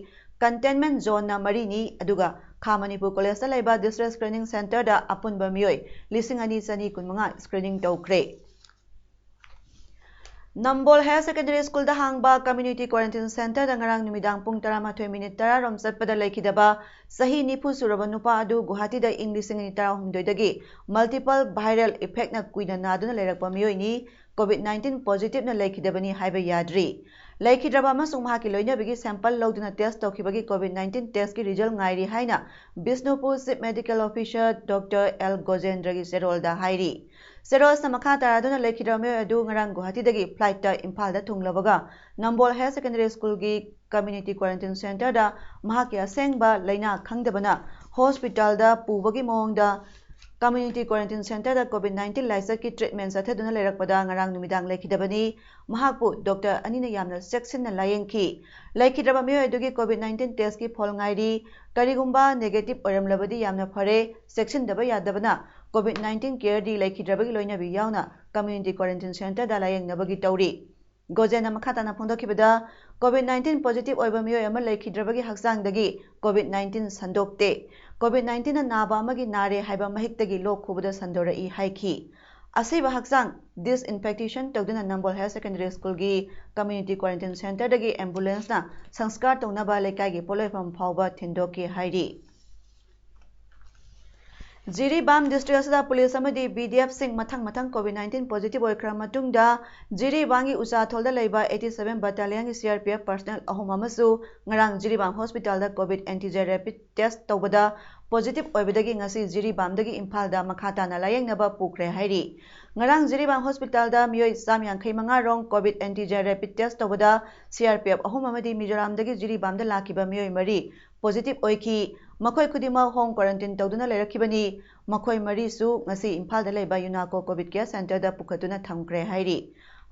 Containment zoneꯅ ꯃꯔꯤꯅꯤ, ꯑꯗꯨꯒ ꯈꯥ ꯃꯅꯤꯄꯨꯔ ꯀꯣꯂꯦꯖꯇ ꯂꯩꯕ district screening centreꯗ ꯑꯄꯨꯟꯕ ꯃꯤꯑꯣꯏ ꯂꯤꯁꯤꯡ ꯑꯅꯤ ꯆꯅꯤ ꯀꯨꯟꯃꯉꯥ screening ꯇꯧꯈ꯭ꯔꯦ꯫ ꯅꯝꯕꯣꯜ Higher Secondary Schoolꯗ ꯍꯥꯡꯕ community quarantine centreꯗ ꯉꯔꯥꯡ ꯅꯨꯃꯤꯗꯥꯡ ꯄꯨꯡ ꯇꯔꯥꯃꯥꯊꯣꯏ minute ꯇꯔꯥ ꯔꯣꯝ ꯆꯠꯄꯗ ꯂꯩꯈꯤꯗꯕ ꯆꯍꯤ ꯅꯤꯐꯨ ꯁꯨꯔꯕ ꯅꯨꯄꯥ ꯑꯗꯨ ꯒꯨꯋꯥꯍꯥꯇꯤꯗ ꯏꯪ ꯂꯤꯁꯤꯡ ꯑꯅꯤ ꯇꯔꯥꯍꯨꯝꯗꯣꯏꯗꯒꯤ multiple viral effectꯅ ꯀꯨꯏꯅ ꯅꯥꯗꯨꯅ ꯂꯩꯔꯛꯄ ꯃꯤꯑꯣꯏꯅꯤ꯫ COVID nineteen positiveꯅ ꯂꯩꯈꯤꯗꯕꯅꯤ ꯍꯥꯏꯕ ꯌꯥꯗ꯭ꯔꯤ꯫ ꯂꯩꯈꯤꯗ꯭ꯔꯕ ꯑꯃꯁꯨꯡ ꯃꯍꯥꯛꯀꯤ ꯂꯣꯏꯅꯕꯤꯒꯤ sample ꯂꯧꯗꯨꯅ test ꯇꯧꯈꯤꯕꯒꯤ COVID nineteen testꯀꯤ result ꯉꯥꯏꯔꯤ ꯍꯥꯏꯅ Bishnupur Chief Medical Officer Doctor L ꯒꯣꯖꯦꯟꯗ꯭ꯔꯒꯤ ꯆꯦꯔꯣꯜꯗ ꯍꯥꯏꯔꯤ꯫ ꯆꯦꯔꯣꯜꯁꯅ ꯃꯈꯥ ꯇꯥꯔꯗꯨꯅ ꯂꯩꯈꯤꯗ꯭ꯔꯕ ꯃꯤꯑꯣꯏ ꯑꯗꯨ ꯉꯔꯥꯡ ꯒꯨꯋꯥꯍꯥꯇꯤꯗꯒꯤ flightꯇ ꯏꯝꯐꯥꯜꯗ ꯊꯨꯡꯂꯕꯒ ꯅꯝꯕꯣꯜ Higher Secondary Schoolꯒꯤ community quarantine centreꯗ ꯃꯍꯥꯛꯀꯤ ꯑꯁꯦꯡꯕ ꯂꯩꯅꯥ ꯈꯪꯗꯕꯅ hospitalꯗ ꯄꯨꯕꯒꯤ ꯃꯑꯣꯡꯗ community quarantine centreꯗ COVID nineteen ꯂꯥꯏꯆꯠꯀꯤ treatment ꯆꯠꯊꯗꯨꯅ ꯂꯩꯔꯛꯄꯗ ꯉꯔꯥꯡ ꯅꯨꯃꯤꯗꯥꯡ ꯂꯩꯈꯤꯗꯕꯅꯤ꯫ ꯃꯍꯥꯛꯄꯨ doctor ꯑꯅꯤꯅ ꯌꯥꯝꯅ ꯆꯦꯛꯁꯤꯟꯅ ꯂꯥꯌꯦꯡꯈꯤ꯫ ꯂꯩꯈꯤꯗ꯭ꯔꯕ ꯃꯤꯑꯣꯏ ꯑꯗꯨꯒꯤ COVID nineteen testꯀꯤ ꯐꯣꯜ ꯉꯥꯏꯔꯤ꯫ ꯀꯔꯤꯒꯨꯝꯕ negative ꯑꯣꯏꯔꯝꯂꯕꯗꯤ ꯌꯥꯝꯅ ꯐꯔꯦ꯫ ꯆꯦꯛꯁꯤꯟꯗꯕ ꯌꯥꯗꯕꯅ COVID nineteen careꯗꯤ ꯂꯩꯈꯤꯗ꯭ꯔꯕꯒꯤ ꯂꯣꯏꯅꯕꯤ ꯌꯥꯎꯅ community quarantine centreꯗ ꯂꯥꯌꯦꯡꯅꯕꯒꯤ ꯇꯧꯔꯤ꯫ ꯒꯣꯖꯦꯟꯅ ꯃꯈꯥ ꯇꯥꯅ ꯐꯣꯡꯗꯣꯛꯈꯤꯕꯗ, COVID nineteen positive ꯑꯣꯏꯕ ꯃꯤꯑꯣꯏ ꯑꯃ ꯂꯩꯈꯤꯗ꯭ꯔꯕꯒꯤ ꯍꯛꯆꯥꯡꯗꯒꯤ COVID nineteen ꯁꯟꯗꯣꯛꯇꯦ꯫ COVID nineteenꯅ ꯅꯥꯕ ꯑꯃꯒꯤ ꯅꯥꯔꯦ ꯍꯥꯏꯕ ꯃꯍꯤꯛꯇꯒꯤ ꯂꯣꯛ ꯈꯨꯕꯗ ꯁꯟꯗꯣꯔꯛꯏ ꯍꯥꯏꯈꯤ꯫ ꯑꯁꯤꯕ ꯍꯛꯆꯥꯡ disinfection ꯇꯧꯗꯨꯅ ꯅꯝꯕꯣꯜ Higher Secondary Schoolꯒꯤ community quarantine centreꯗꯒꯤ ambulanceꯅ ꯁꯪꯁꯀꯥꯔ ꯇꯧꯅꯕ ꯂꯩꯀꯥꯏꯒꯤ ꯄꯣꯠꯂꯣꯏꯐꯝ ꯐꯥꯎꯕ ꯊꯤꯟꯗꯣꯛꯈꯤ ꯍꯥꯏꯔꯤ꯫ ꯖꯤꯔꯤꯕꯥꯝ district ꯑꯁꯤꯗ ꯄꯨꯂꯤꯁ ꯑꯃꯗꯤ BDFꯁꯤꯡ ꯃꯊꯪ ꯃꯊꯪ COVID nineteen positive ꯑꯣꯏꯈ꯭ꯔ ꯃꯇꯨꯡꯗ, ꯖꯤꯔꯤꯕꯥꯝꯒꯤ ꯎꯆꯥꯊꯣꯜꯗ ꯂꯩꯕ eighty seven battalionꯒꯤ CRPF personnel ꯑꯍꯨꯝ ꯑꯃꯁꯨ ꯉꯔꯥꯡ Jiribam hospitalꯗ COVID antigen rapid test ꯇꯧꯕꯗ positive ꯑꯣꯏꯕꯗꯒꯤ ꯉꯁꯤ ꯖꯤꯔꯤꯕꯥꯝꯗꯒꯤ ꯏꯝꯐꯥꯜꯗ ꯃꯈꯥ ꯇꯥꯅ ꯂꯥꯌꯦꯡꯅꯕ ꯄꯨꯈ꯭ꯔꯦ ꯍꯥꯏꯔꯤ꯫ ꯉꯔꯥꯡ ꯖꯤꯔꯤꯕꯥꯝ hospitalꯗ ꯃꯤꯑꯣꯏ ꯆꯥꯝꯃ ꯌꯥꯡꯈꯩ ꯃꯉꯥ ꯔꯣꯝ COVID antigen rapid test ꯇꯧꯕꯗ CRPF ꯑꯍꯨꯝ ꯑꯃꯗꯤ ꯃꯤꯖꯣꯔꯥꯝꯗꯒꯤ ꯖꯤꯔꯤꯕꯥꯝꯗ ꯂꯥꯛꯈꯤꯕ ꯃꯤꯑꯣꯏ ꯃꯔꯤ positive ꯑꯣꯏꯈꯤ꯫ ꯃꯈꯣꯏ ꯈꯨꯗꯤꯡꯃꯛ home quarantine ꯇꯧꯗꯨꯅ ꯂꯩꯔꯛꯈꯤꯕꯅꯤ꯫ ꯃꯈꯣꯏ ꯃꯔꯤꯁꯨ ꯉꯁꯤ ꯏꯝꯐꯥꯜꯗ ꯂꯩꯕ UNACO COVID care centreꯗ ꯄꯨꯈꯠꯇꯨꯅ ꯊꯝꯈ꯭ꯔꯦ ꯍꯥꯏꯔꯤ꯫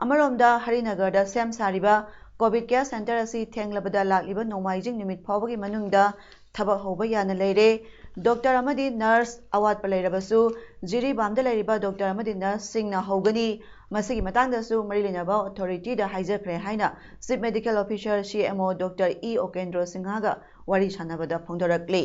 ꯑꯃꯔꯣꯝꯗ, ꯍꯔꯤꯅꯒꯔꯗ ꯁꯦꯝ ꯁꯥꯔꯤꯕ COVID Care Center ꯑꯁꯤ ꯊꯦꯡꯂꯕꯗ ꯂꯥꯛꯂꯤꯕ ꯅꯣꯡꯃꯥꯏꯖꯤꯡ ꯅꯨꯃꯤꯠ ꯐꯥꯎꯕꯒꯤ ꯃꯅꯨꯡꯗ ꯊꯕꯛ ꯍꯧꯕ ꯌꯥꯅ ꯂꯩꯔꯦ꯫ ꯗꯣꯛꯇꯔ ꯑꯃꯗꯤ ꯅꯔꯁ ꯑꯋꯥꯠꯄ ꯂꯩꯔꯕꯁꯨ, ꯖꯤꯔꯤꯕꯥꯝꯗ ꯂꯩꯔꯤꯕ ꯗꯣꯛꯇꯔ ꯑꯃꯗꯤ ꯅꯔꯁꯁꯤꯡꯅ ꯍꯧꯒꯅꯤ꯫ ꯃꯁꯤꯒꯤ ꯃꯇꯥꯡꯗꯁꯨ ꯃꯔꯤ ꯂꯩꯅꯕ ꯑꯣꯊꯣꯔꯤꯇꯤꯗ ꯍꯥꯏꯖꯈ꯭ꯔꯦ ꯍꯥꯏꯅ Chief Medical Officer, C M O, Doctor E Okendro Singhaꯒ ꯋꯥꯔꯤ ꯁꯥꯟꯅꯕꯗ ꯐꯣꯡꯗꯣꯔꯛꯂꯤ꯫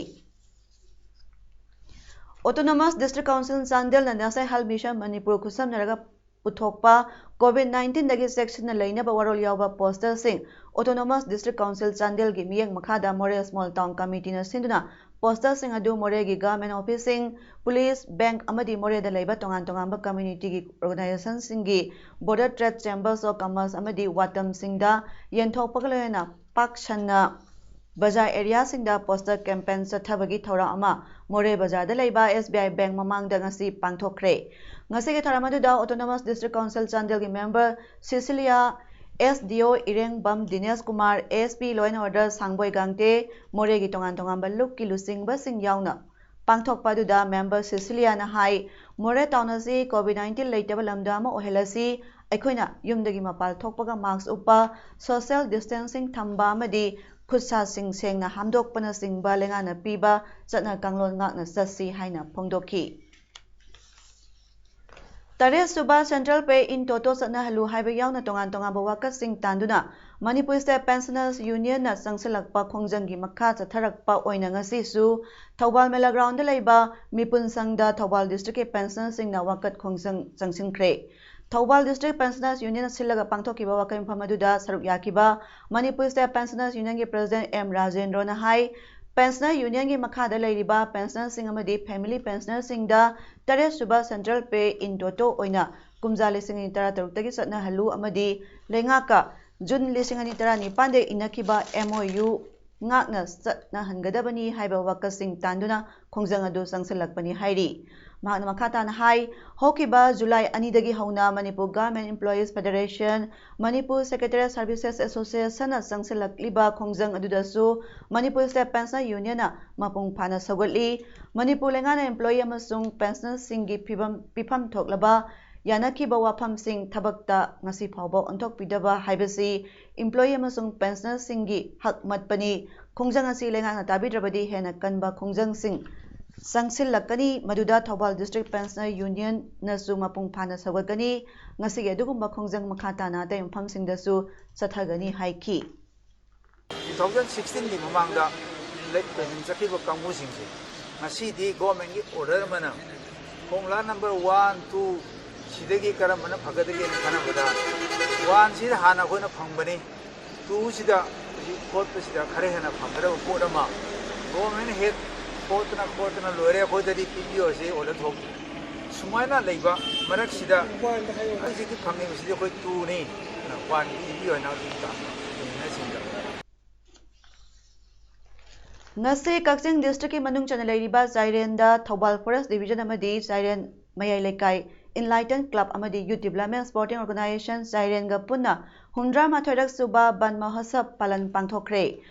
Autonomous District Council ꯆꯥꯟꯗꯦꯜꯅ Nasal Health Mission Manipur ꯈꯨꯠꯁꯝꯅꯔꯒ ꯄꯨꯊꯣꯛꯄ COVID nineteenꯗꯒꯤ ꯆꯦꯛꯁꯤꯟꯅ ꯂꯩꯅꯕ ꯋꯥꯔꯣꯜ ꯌꯥꯎꯕ ꯄꯣꯁꯇꯔꯁꯤꯡ Autonomous District Council ꯆꯥꯟꯗꯦꯜꯒꯤ ꯃꯤꯠꯌꯦꯡ ꯃꯈꯥꯗ ꯃꯣꯔꯦ Small Town Committeeꯅ ꯁꯤꯟꯗꯨꯅ ꯄꯣꯁꯇꯔꯁꯤꯡ ꯑꯗꯨ ꯃꯣꯔꯦꯒꯤ government officeꯁꯤꯡ, ꯄꯨꯂꯤꯁ, ꯕꯦꯡꯛ ꯑꯃꯗꯤ ꯃꯣꯔꯦꯗ ꯂꯩꯕ ꯇꯣꯉꯥꯟ ꯇꯣꯉꯥꯟꯕ communityꯒꯤ organizationꯁꯤꯡꯒꯤ border trade chambers of commerce ꯑꯃꯗꯤ ꯋꯥꯇꯝꯁꯤꯡꯗ ꯌꯦꯟꯊꯣꯛꯄꯒ ꯂꯣꯏꯅꯅ ꯄꯥꯛ ꯁꯟꯅ ꯕꯖꯥꯔ areaꯁꯤꯡꯗ poster campaign ꯆꯠꯊꯕꯒꯤ ꯊꯧꯔꯝ ꯑꯃ ꯃꯣꯔꯦ ꯕꯖꯥꯔꯗ ꯂꯩꯕ S B I bank ꯃꯃꯥꯡꯗ ꯉꯁꯤ ꯄꯥꯡꯊꯣꯛꯈ꯭ꯔꯦ꯫ ꯉꯁꯤꯒꯤ ꯊꯧꯔꯝ ꯑꯗꯨꯗ Autonomous District Council ꯆꯥꯟꯗꯦꯜꯒꯤ member Cecilia, S D O ꯏꯔꯦꯡꯕꯝ Dinesh Kumar, A S P Law and Order ꯁꯥꯡꯕꯣꯏ ꯒꯥꯡꯇꯦ, ꯃꯣꯔꯦꯒꯤ ꯇꯣꯉꯥꯟ ꯇꯣꯉꯥꯟꯕ ꯂꯨꯞꯀꯤ ꯂꯨꯆꯤꯡꯕꯁꯤꯡ ꯌꯥꯎꯅ ꯄꯥꯡꯊꯣꯛꯄ ꯑꯗꯨꯗ member Ceciliaꯅ ꯍꯥꯏ, ꯃꯣꯔꯦ town ꯑꯁꯤ COVID nineteen ꯂꯩꯇꯕ ꯂꯝꯗꯝ ꯑꯃ ꯑꯣꯏꯍꯜꯂꯁꯤ꯫ ꯑꯩꯈꯣꯏꯅ ꯌꯨꯝꯗꯒꯤ ꯃꯄꯥꯜ ꯊꯣꯛꯄꯒ mask ꯎꯞꯄ, social distancing ꯊꯝꯕ ꯑꯃꯗꯤ ꯈꯨꯠꯁꯥꯁꯤꯡ ꯁꯦꯡꯅ ꯍꯥꯝꯗꯣꯛꯄꯅꯆꯤꯡꯕ ꯂꯩꯉꯥꯛꯅ ꯄꯤꯕ ꯆꯠꯅ ꯀꯥꯡꯂꯣꯟ ꯉꯥꯛꯅ ꯆꯠꯁꯤ ꯍꯥꯏꯅ ꯐꯣꯡꯗꯣꯛꯈꯤ꯫ ꯇꯔꯦꯠ ꯁꯨꯕ Central Pay in Toto ꯆꯠꯅꯍꯜꯂꯨ ꯍꯥꯏꯕ ꯌꯥꯎꯅ ꯇꯣꯉꯥꯟ ꯇꯣꯉꯥꯟꯕ ꯋꯥꯀꯠꯁꯤꯡ ꯇꯥꯟꯗꯨꯅ Manipur State Pensioners Unionꯅ ꯆꯪꯁꯤꯜꯂꯛꯄ ꯈꯣꯡꯖꯪꯒꯤ ꯃꯈꯥ ꯆꯠꯊꯔꯛꯄ ꯑꯣꯏꯅ ꯉꯁꯤꯁꯨ ꯊꯧꯕꯥꯜ ꯃꯦꯂꯥ groundꯗ ꯂꯩꯕ ꯃꯤꯄꯨꯟ ꯁꯪꯗ ꯊꯧꯕꯥꯜ districtꯀꯤ pensionerꯁꯤꯡꯅ ꯋꯥꯀꯠ ꯈꯣꯡꯖꯪ ꯆꯪꯁꯤꯟꯈ꯭ꯔꯦ꯫ ꯊꯧꯕꯥꯜ District Pensioners Union ꯁꯤꯜꯂꯒ ꯄꯥꯡꯊꯣꯛꯈꯤꯕ ꯋꯥꯀꯠ ꯃꯤꯐꯝ ꯑꯗꯨꯗ ꯁꯔꯨꯛ ꯌꯥꯈꯤꯕ Manipur State Pensioners Unionꯒꯤ President M ꯔꯥꯖꯦꯟꯗ꯭ꯔꯣꯅ ꯍꯥꯏ, Pensioner Unionꯒꯤ ꯃꯈꯥꯗ ꯂꯩꯔꯤꯕ pensionerꯁꯤꯡ ꯑꯃꯗꯤ family pensionerꯁꯤꯡꯗ ꯇꯔꯦꯠ ꯁꯨꯕ Central Pay in Toto ꯑꯣꯏꯅ ꯀꯨꯝꯖꯥ ꯂꯤꯁꯤꯡ ꯑꯅꯤ ꯇꯔꯥꯇꯔꯨꯛꯇꯒꯤ ꯆꯠꯅꯍꯜꯂꯨ ꯑꯃꯗꯤ ꯂꯩꯉꯥꯛꯀ ꯖꯨꯟ ꯂꯤꯁꯤꯡ ꯑꯅꯤ ꯇꯔꯥꯅꯤꯄꯥꯟꯗ ꯏꯟꯅꯈꯤꯕ M O U ꯉꯥꯛꯅ ꯆꯠꯅꯍꯟꯒꯗꯕꯅꯤ ꯍꯥꯏꯕ ꯋꯥꯀꯠꯁꯤꯡ ꯇꯥꯟꯗꯨꯅ ꯈꯣꯡꯖꯪ ꯑꯗꯨ ꯆꯪꯁꯤꯜꯂꯛꯄꯅꯤ ꯍꯥꯏꯔꯤ꯫ ꯃꯍꯥꯛꯅ ꯃꯈꯥ ꯇꯥꯅ ꯍꯥꯏ, ꯍꯧꯈꯤꯕ ꯖꯨꯂꯥꯏ ꯑꯅꯤꯗꯒꯤ ꯍꯧꯅ Manipur Government Employees Federation, Manipur Secretariat Services Associationꯅ ꯆꯪꯁꯤꯜꯂꯛꯂꯤꯕ ꯈꯣꯡꯖꯪ ꯑꯗꯨꯗꯁꯨ Manipur State Pensioner Unionꯅ ꯃꯄꯨꯡ ꯐꯥꯅ ꯁꯧꯒꯠꯂꯤ꯫ ꯃꯅꯤꯄꯨꯔ ꯂꯩꯉꯥꯛꯅ employee ꯑꯃꯁꯨꯡ pensionerꯁꯤꯡꯒꯤ ꯐꯤꯕꯝ, ꯄꯤꯐꯝ ꯊꯣꯛꯂꯕ ꯌꯥꯅꯈꯤꯕ ꯋꯥꯐꯝꯁꯤꯡ ꯊꯕꯛꯇ ꯉꯁꯤ ꯐꯥꯎꯕ ꯑꯣꯟꯊꯣꯛꯄꯤꯗꯕ ꯍꯥꯏꯕꯁꯤ employee ꯑꯃꯁꯨꯡ pensionerꯁꯤꯡꯒꯤ ꯍꯛ ꯃꯠꯄꯅꯤ꯫ ꯈꯣꯡꯖꯪ ꯑꯁꯤ ꯂꯩꯉꯥꯛꯅ ꯇꯥꯕꯤꯗ꯭ꯔꯕꯗꯤ ꯍꯦꯟꯅ ꯀꯟꯕ ꯈꯣꯡꯖꯪꯁꯤꯡ ꯆꯪꯁꯤꯜꯂꯛꯀꯅꯤ, ꯃꯗꯨꯗ ꯊꯧꯕꯥꯜ District Pensioner Unionꯅꯁꯨ ꯃꯄꯨꯡ ꯐꯥꯅ ꯁꯧꯒꯠꯀꯅꯤ꯫ ꯉꯁꯤꯒꯤ ꯑꯗꯨꯒꯨꯝꯕ ꯈꯣꯡꯖꯪ ꯃꯈꯥ ꯇꯥꯅ ꯑꯇꯩ ꯃꯐꯝꯁꯤꯡꯗꯁꯨ ꯆꯠꯊꯒꯅꯤ ꯍꯥꯏꯈꯤ꯫ Two thousand sixteenꯒꯤ ꯃꯃꯥꯡꯗ ꯂꯦꯛ ꯄꯦꯟꯁꯟ ꯆꯠꯈꯤꯕ ꯀꯥꯡꯕꯨꯁꯤꯡꯁꯦ ꯉꯁꯤꯗꯤ governmentꯀꯤ order ꯑꯃꯅ formula number one, two ꯁꯤꯗꯒꯤ ꯀꯔꯝꯕꯅ ꯐꯒꯗꯒꯦꯅ ꯈꯟꯅꯕꯗ, one ꯁꯤꯗ ꯍꯥꯟꯅ ꯑꯩꯈꯣꯏꯅ ꯐꯪꯕꯅꯤ, two ꯁꯤꯗ ꯍꯧꯖꯤꯛ ꯈꯣꯠꯄꯁꯤꯗ ꯈꯔ ꯍꯦꯟꯅ ꯐꯪꯒꯗꯕ ꯄꯣꯠ ꯑꯃ government ꯍꯦꯛ ꯈꯣꯠꯇꯅ ꯈꯣꯠꯇꯅ ꯂꯣꯏꯔꯦ, ꯑꯩꯈꯣꯏꯗꯗꯤ ꯄꯤꯕꯤꯌꯣ ꯍꯥꯏꯁꯤ order ꯊꯣꯛꯇ꯭ꯔꯦ꯫ ꯁꯨꯃꯥꯏꯅ ꯂꯩꯕ ꯃꯔꯛꯁꯤꯗ ꯍꯧꯖꯤꯛꯇꯤ ꯐꯪꯉꯤꯕꯁꯤꯗꯤ ꯑꯩꯈꯣꯏ two ꯅꯤ, one ꯄꯤꯕꯤꯌꯣ ꯍꯥꯏꯅ ꯍꯧꯖꯤꯛ ꯇꯧꯅꯔꯤꯕꯁꯤꯡꯗ꯫ ꯉꯁꯤ ꯀꯛꯆꯤꯡ districtꯀꯤ ꯃꯅꯨꯡ ꯆꯟꯅ ꯂꯩꯔꯤꯕ ꯆꯥꯏꯔꯦꯟꯗ ꯊꯧꯕꯥꯜ Forest Division ꯑꯃꯗꯤ ꯆꯥꯏꯔꯦꯟ ꯃꯌꯥꯏ ꯂꯩꯀꯥꯏ Enlighten Club ꯑꯃꯗꯤ Youth Development Sporting Organisation ꯆꯥꯏꯔꯦꯟꯒ ꯄꯨꯟꯅ ꯍꯨꯝꯗ꯭ꯔꯥ ꯃꯥꯊꯣꯏꯔꯛ ꯁꯨꯕ ꯕꯟ ꯃꯍꯣꯠꯁꯕ ꯄꯥꯂꯟ ꯄꯥꯡꯊꯣꯛꯈ꯭ꯔꯦ꯫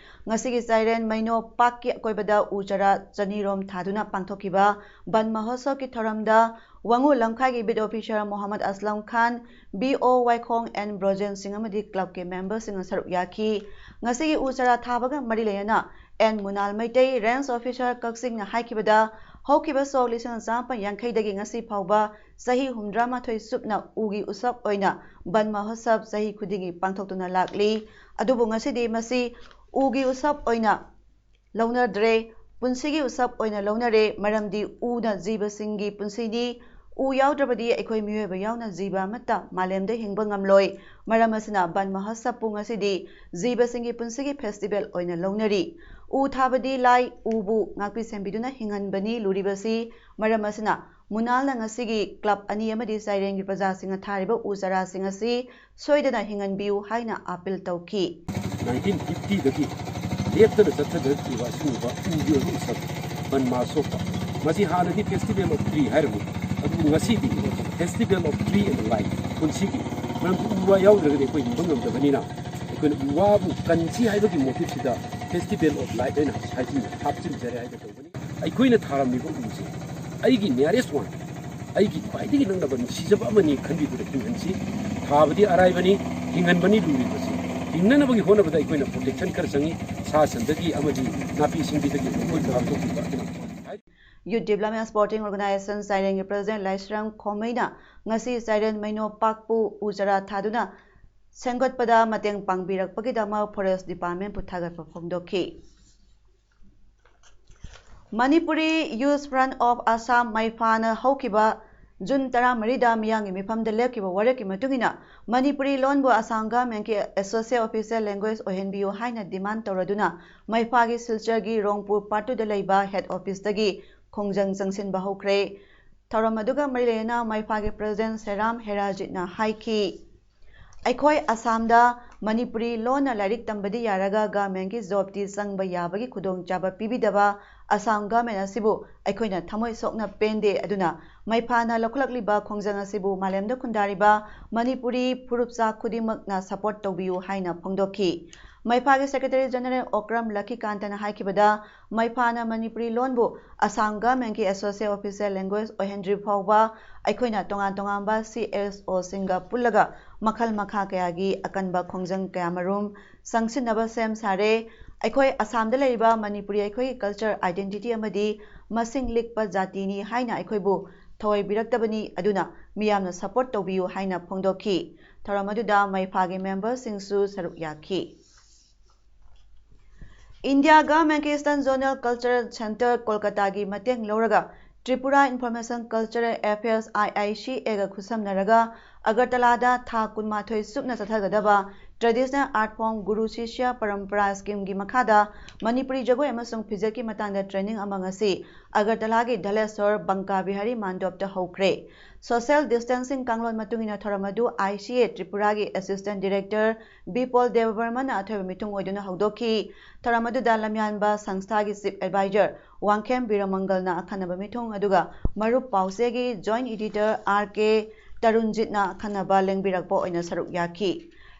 ꯉꯁꯤꯒꯤ ꯆꯥꯏꯔꯦꯟ ꯃꯩꯅꯣ ꯄꯥꯛꯀꯤ ꯑꯀꯣꯏꯕꯗ ꯎ ꯆꯥꯔꯥ ꯆꯅꯤꯔꯣꯝ ꯊꯥꯗꯨꯅ ꯄꯥꯡꯊꯣꯛꯈꯤꯕ ꯕꯟ ꯃꯍꯣꯠꯁꯕꯀꯤ ꯊꯧꯔꯝꯗ ꯋꯥꯉꯨ ꯂꯝꯈꯥꯏꯒꯤ beat officer Mohammad Aslam Khan, B O Waikhong N Brojen Singh ꯑꯃꯗꯤ clubꯀꯤ memberꯁꯤꯡꯅ ꯁꯔꯨꯛ ꯌꯥꯈꯤ꯫ ꯉꯁꯤꯒꯤ ꯎ ꯆꯥꯔꯥ ꯊꯥꯕꯒ ꯃꯔꯤ ꯂꯩꯅꯅ ꯑꯦꯟ ꯃꯨꯅꯥꯜ ꯃꯩꯇꯩ, range officer ꯀꯛꯆꯤꯡꯅ ꯍꯥꯏꯈꯤꯕꯗ, ꯍꯧꯈꯤꯕ ꯁꯣꯛ ꯂꯤꯁꯤꯡ ꯑꯃ ꯆꯥꯃꯥꯄꯟ ꯌꯥꯡꯈꯩꯗꯒꯤ ꯉꯁꯤ ꯐꯥꯎꯕ ꯆꯍꯤ ꯍꯨꯝꯗ꯭ꯔꯥ ꯃꯥꯊꯣꯏ ꯆꯨꯞꯅ ꯎꯒꯤ ꯎꯁꯕ ꯑꯣꯏꯅ ꯕꯟ ꯃꯍꯣꯠꯁꯕ ꯆꯍꯤ ꯈꯨꯗꯤꯡꯒꯤ ꯄꯥꯡꯊꯣꯛꯇꯨꯅ ꯂꯥꯛꯂꯤ꯫ ꯑꯗꯨꯕꯨ ꯉꯁꯤꯗꯤ ꯃꯁꯤ ꯎꯒꯤ ꯎꯁꯕ ꯑꯣꯏꯅ ꯂꯧꯅꯗ꯭ꯔꯦ, ꯄꯨꯟꯁꯤꯒꯤ ꯎꯁꯕ ꯑꯣꯏꯅ ꯂꯧꯅꯔꯦ, ꯃꯔꯝꯗꯤ ꯎꯅ ꯖꯤꯕꯁꯤꯡꯒꯤ ꯄꯨꯟꯁꯤꯅꯤ꯫ ꯎ ꯌꯥꯎꯗ꯭ꯔꯕꯗꯤ ꯑꯩꯈꯣꯏ ꯃꯤꯑꯣꯏꯕ ꯌꯥꯎꯅ ꯖꯤꯕ ꯑꯃꯠꯇ ꯃꯥꯂꯦꯝꯗ ꯍꯤꯡꯕ ꯉꯝꯂꯣꯏ꯫ ꯃꯔꯝ ꯑꯁꯤꯅ ꯕꯟ ꯃꯍꯣꯠꯁꯕꯄꯨ ꯉꯁꯤꯗꯤ ꯖꯤꯕꯁꯤꯡꯒꯤ ꯄꯨꯟꯁꯤꯒꯤ festival ꯑꯣꯏꯅ ꯂꯧꯅꯔꯤ꯫ ꯎ ꯊꯥꯕꯗꯤ ꯂꯥꯏ, ꯎꯕꯨ ꯉꯥꯛꯄꯤ ꯁꯦꯟꯕꯤꯗꯨꯅ ꯍꯤꯡꯍꯟꯕꯅꯤ ꯂꯨꯔꯤꯕꯁꯤ꯫ ꯃꯔꯝ ꯑꯁꯤꯅ ꯃꯨꯅꯥꯜꯅ ꯉꯁꯤꯒꯤ club ꯑꯅꯤ ꯑꯃꯗꯤ ꯆꯥꯏꯔꯦꯟꯒꯤ ꯄ꯭ꯔꯖꯥꯁꯤꯡꯅ ꯊꯥꯔꯤꯕ ꯎ ꯆꯥꯔꯥꯁꯤꯡ ꯑꯁꯤ ꯁꯣꯏꯗꯅ ꯍꯤꯡꯍꯟꯕꯤꯌꯨ ꯍꯥꯏꯅ appeal ꯇꯧꯈꯤ꯫ Nineteen fiftyꯗꯒꯤ ꯂꯦꯞꯇꯅ ꯆꯠꯊꯗꯨꯅ ꯂꯥꯛꯂꯤꯕ ꯑꯁꯤꯒꯨꯝꯕ ꯎꯒꯤ ꯑꯣꯏꯕ ꯎꯁꯕ ꯕꯟ ꯃꯍꯣꯠꯁꯕ, ꯃꯁꯤ ꯍꯥꯟꯅꯗꯤ Festival of Tree ꯍꯥꯏꯔꯝꯃꯤ, ꯑꯗꯨꯕꯨ ꯉꯁꯤꯗꯤ Festival of Tree and Life, ꯄꯨꯟꯁꯤꯒꯤ, ꯃꯔꯝꯗꯤ ꯎ ꯋꯥ ꯌꯥꯎꯗ꯭ꯔꯒꯗꯤ ꯑꯩꯈꯣꯏ ꯍꯤꯡꯕ ꯉꯝꯗꯕꯅꯤꯅ, ꯑꯩꯈꯣꯏꯅ ꯎ ꯋꯥꯕꯨ ꯀꯟꯁꯤ ꯍꯥꯏꯕꯒꯤ motiveꯁꯤꯗ Festival of Life ꯍꯥꯏꯅ ꯍꯥꯏꯖꯤꯟ-, ꯍꯥꯞꯆꯤꯟꯖꯔꯦ ꯍꯥꯏꯅ ꯇꯧꯕꯅꯤ꯫ ꯑꯩꯈꯣꯏꯅ ꯊꯥꯔꯝꯃꯤꯕ ꯎꯁꯦ ꯑꯩꯒꯤ nearest one ꯑꯩꯒꯤ ꯈ꯭ꯋꯥꯏꯗꯒꯤ ꯅꯛꯅꯕ ꯅꯨꯡꯁꯤꯖꯕ ꯑꯃꯅꯤ ꯈꯟꯕꯤꯗꯨꯅ ꯍꯤꯡꯍꯟꯁꯤ꯫ ꯊꯥꯕꯗꯤ ꯑꯔꯥꯏꯕꯅꯤ, ꯍꯤꯡꯍꯟꯕꯅꯤ ꯂꯨꯔꯤꯕꯁꯤ꯫ ꯍꯤꯡꯅꯅꯕꯒꯤ ꯍꯣꯠꯅꯕꯗ ꯑꯩꯈꯣꯏꯅ protection ꯈꯔ ꯆꯪꯏ, ꯁꯥ ꯁꯟꯗꯒꯤ ꯑꯃꯗꯤ ꯅꯥꯄꯤ ꯁꯤꯡꯕꯤꯗꯒꯤ ꯃꯈꯣꯏꯕꯨ ꯉꯥꯛꯊꯣꯛꯄꯤꯕ꯫ Youth Development Sporting Organization ꯆꯥꯏꯔꯦꯟꯒꯤ President ꯂꯥꯏꯁ꯭ꯔꯝ ꯈꯣꯃꯩꯅ ꯉꯁꯤ ꯆꯥꯏꯔꯦꯟ ꯃꯩꯅꯣ ꯄꯥꯛꯄꯨ ꯎ ꯆꯥꯔꯥ ꯊꯥꯗꯨꯅ ꯁꯦꯝꯒꯠꯄꯗ ꯃꯇꯦꯡ ꯄꯥꯡꯕꯤꯔꯛꯄꯒꯤꯗꯃꯛ Forest Departmentꯄꯨ ꯊꯥꯒꯠꯄ ꯐꯣꯡꯗꯣꯛꯈꯤ꯫ Manipuri Youth Front of Assam ꯃꯩꯐꯥꯅ ꯍꯧꯈꯤꯕ ꯖꯨꯟ ꯇꯔꯥꯃꯔꯤꯗ ꯃꯤꯌꯥꯝꯒꯤ ꯃꯤꯐꯝꯗ ꯂꯦꯞꯈꯤꯕ ꯋꯥꯔꯦꯞꯀꯤ ꯃꯇꯨꯡ ꯏꯟꯅ ꯃꯅꯤꯄꯨꯔꯤ ꯂꯣꯟꯕꯨ ꯑꯁꯥꯝ ꯒꯚꯔꯟꯃꯦꯟꯠꯀꯤ Associate Official Language ꯑꯣꯏꯍꯟꯕꯤꯌꯨ ꯍꯥꯏꯅ demand ꯇꯧꯔꯗꯨꯅ ꯃꯩꯐꯥꯒꯤ ꯁꯤꯜꯆꯔꯒꯤ ꯔꯣꯡꯄꯨꯔ Part Twoꯗ ꯂꯩꯕ Head Officeꯇꯒꯤ ꯈꯣꯡꯖꯪ ꯆꯪꯁꯤꯟꯕ ꯍꯧꯈ꯭ꯔꯦ꯫ ꯊꯧꯔꯝ ꯑꯗꯨꯒ ꯃꯔꯤ ꯂꯩꯅꯅ ꯃꯩꯐꯥꯒꯤ President ꯁꯦꯔꯥꯝ ꯍꯦꯔꯥꯖꯤꯠꯅ ꯍꯥꯏꯈꯤ, ꯑꯩꯈꯣꯏ ꯑꯁꯥꯝꯗ ꯃꯅꯤꯄꯨꯔꯤ ꯂꯣꯟꯅ ꯂꯥꯏꯔꯤꯛ ꯇꯝꯕꯗꯤ ꯌꯥꯔꯒ ꯒꯚꯔꯟꯃꯦꯟꯠꯀꯤ jobꯇꯤ ꯆꯪꯕ ꯌꯥꯕꯒꯤ ꯈꯨꯗꯣꯡꯆꯥꯕ ꯄꯤꯕꯤꯗꯕ ꯑꯁꯥꯝ ꯒꯚꯔꯟꯃꯦꯟꯠ ꯑꯁꯤꯕꯨ ꯑꯩꯈꯣꯏꯅ ꯊꯃꯣꯏ ꯁꯣꯛꯅ ꯄꯦꯟꯗꯦ꯫ ꯑꯗꯨꯅ ꯃꯩꯐꯥꯅ ꯂꯧꯈꯠꯂꯛꯂꯤꯕ ꯈꯣꯡꯖꯪ ꯑꯁꯤꯕꯨ ꯃꯥꯂꯦꯝꯗ ꯈꯨꯟꯗꯥꯔꯤꯕ ꯃꯅꯤꯄꯨꯔꯤ ꯐꯨꯔꯨꯞꯆꯥ ꯈꯨꯗꯤꯡꯃꯛꯅ support ꯇꯧꯕꯤꯌꯨ ꯍꯥꯏꯅ ꯐꯣꯡꯗꯣꯛꯈꯤ꯫ ꯃꯩꯐꯥꯒꯤ Secretary General ꯑꯣꯀ꯭ꯔꯝ ꯂꯈꯤꯀꯥꯟꯇꯅ ꯍꯥꯏꯈꯤꯕꯗ, ꯃꯩꯐꯥꯅ ꯃꯅꯤꯄꯨꯔꯤ ꯂꯣꯟꯕꯨ ꯑꯁꯥꯝ ꯒꯚꯔꯟꯃꯦꯟꯠꯀꯤ Associate Official Language ꯑꯣꯏꯍꯟꯗ꯭ꯔꯤ ꯐꯥꯎꯕ ꯑꯩꯈꯣꯏꯅ ꯇꯣꯉꯥꯟ ꯇꯣꯉꯥꯟꯕ CSOꯁꯤꯡꯒ ꯄꯨꯜꯂꯒ ꯃꯈꯜ ꯃꯈꯥ ꯀꯌꯥꯒꯤ ꯑꯀꯟꯕ ꯈꯣꯡꯖꯪ ꯀꯌꯥꯃꯔꯨꯝ ꯆꯪꯁꯤꯟꯅꯕ ꯁꯦꯝ ꯁꯥꯔꯦ꯫ ꯑꯩꯈꯣꯏ ꯑꯁꯥꯝꯗ ꯂꯩꯔꯤꯕ ꯃꯅꯤꯄꯨꯔꯤ ꯑꯩꯈꯣꯏꯒꯤ culture identity ꯑꯃꯗꯤ ꯃꯁꯤꯡ ꯂꯤꯛꯄ ꯖꯥꯇꯤꯅꯤ ꯍꯥꯏꯅ ꯑꯩꯈꯣꯏꯕꯨ ꯊꯑꯣꯏꯕꯤꯔꯛꯇꯕꯅꯤ, ꯑꯗꯨꯅ ꯃꯤꯌꯥꯝꯅ support ꯇꯧꯕꯤꯌꯨ ꯍꯥꯏꯅ ꯐꯣꯡꯗꯣꯛꯈꯤ꯫ ꯊꯧꯔꯝ ꯑꯗꯨꯗ ꯃꯩꯐꯥꯒꯤ memberꯁꯤꯡꯁꯨ ꯁꯔꯨꯛ ꯌꯥꯈꯤ꯫ India Governmentꯀꯤ Eastern Zonal Cultural Centre ꯀꯣꯜꯀꯇꯥꯒꯤ ꯃꯇꯦꯡ ꯂꯧꯔꯒ Tripura Information Cultural Affairs IICAꯒ ꯈꯨꯠꯁꯝꯅꯔꯒ ꯑꯒꯔꯇꯂꯥꯗ ꯊꯥ ꯀꯨꯟꯃꯥꯊꯣꯏ ꯆꯨꯞꯅ ꯆꯠꯊꯒꯗꯕ Traditional Art Form Guru Shishya Parampara Schemeꯒꯤ ꯃꯈꯥꯗ ꯃꯅꯤꯄꯨꯔꯤ ꯖꯒꯣꯏ ꯑꯃꯁꯨꯡ ꯐꯤꯖꯦꯠꯀꯤ ꯃꯇꯥꯡꯗ training ꯑꯃ ꯉꯁꯤ ꯑꯒꯔꯇꯂꯥꯒꯤ ꯙꯂꯦꯁꯣꯔ ꯕꯪꯀꯥ ꯕꯤꯍꯥꯔꯤ ꯃꯥꯟꯗꯣꯞꯇ ꯍꯧꯈ꯭ꯔꯦ꯫ Social distancing ꯀꯥꯡꯂꯣꯟ ꯃꯇꯨꯡ ꯏꯟꯅ ꯊꯧꯔꯝ ꯑꯗꯨ ICA Tripuraꯒꯤ Assistant Director ꯕꯤꯄꯣꯜ ꯗꯦꯕꯕꯔꯃꯅ ꯑꯊꯣꯏꯕ ꯃꯤꯊꯨꯡ ꯑꯣꯏꯗꯨꯅ ꯍꯧꯗꯣꯛꯈꯤ꯫ ꯊꯧꯔꯝ ꯑꯗꯨꯗ ꯂꯝꯌꯥꯟꯕ ꯁꯪꯁꯊꯥꯒꯤ Chief Advisor ꯋꯥꯡꯈꯦꯝ ꯕꯤꯔꯃꯪꯒꯜꯅ ꯑꯈꯟꯅꯕ ꯃꯤꯊꯨꯡ, ꯑꯗꯨꯒ ꯃꯔꯨꯞ ꯄꯥꯎꯆꯦꯒꯤ Joint Editor R K ꯇꯔꯨꯟꯖꯤꯠꯅ ꯑꯈꯟꯅꯕ ꯂꯦꯡꯕꯤꯔꯛꯄ ꯑꯣꯏꯅ ꯁꯔꯨꯛ ꯌꯥꯈꯤ꯫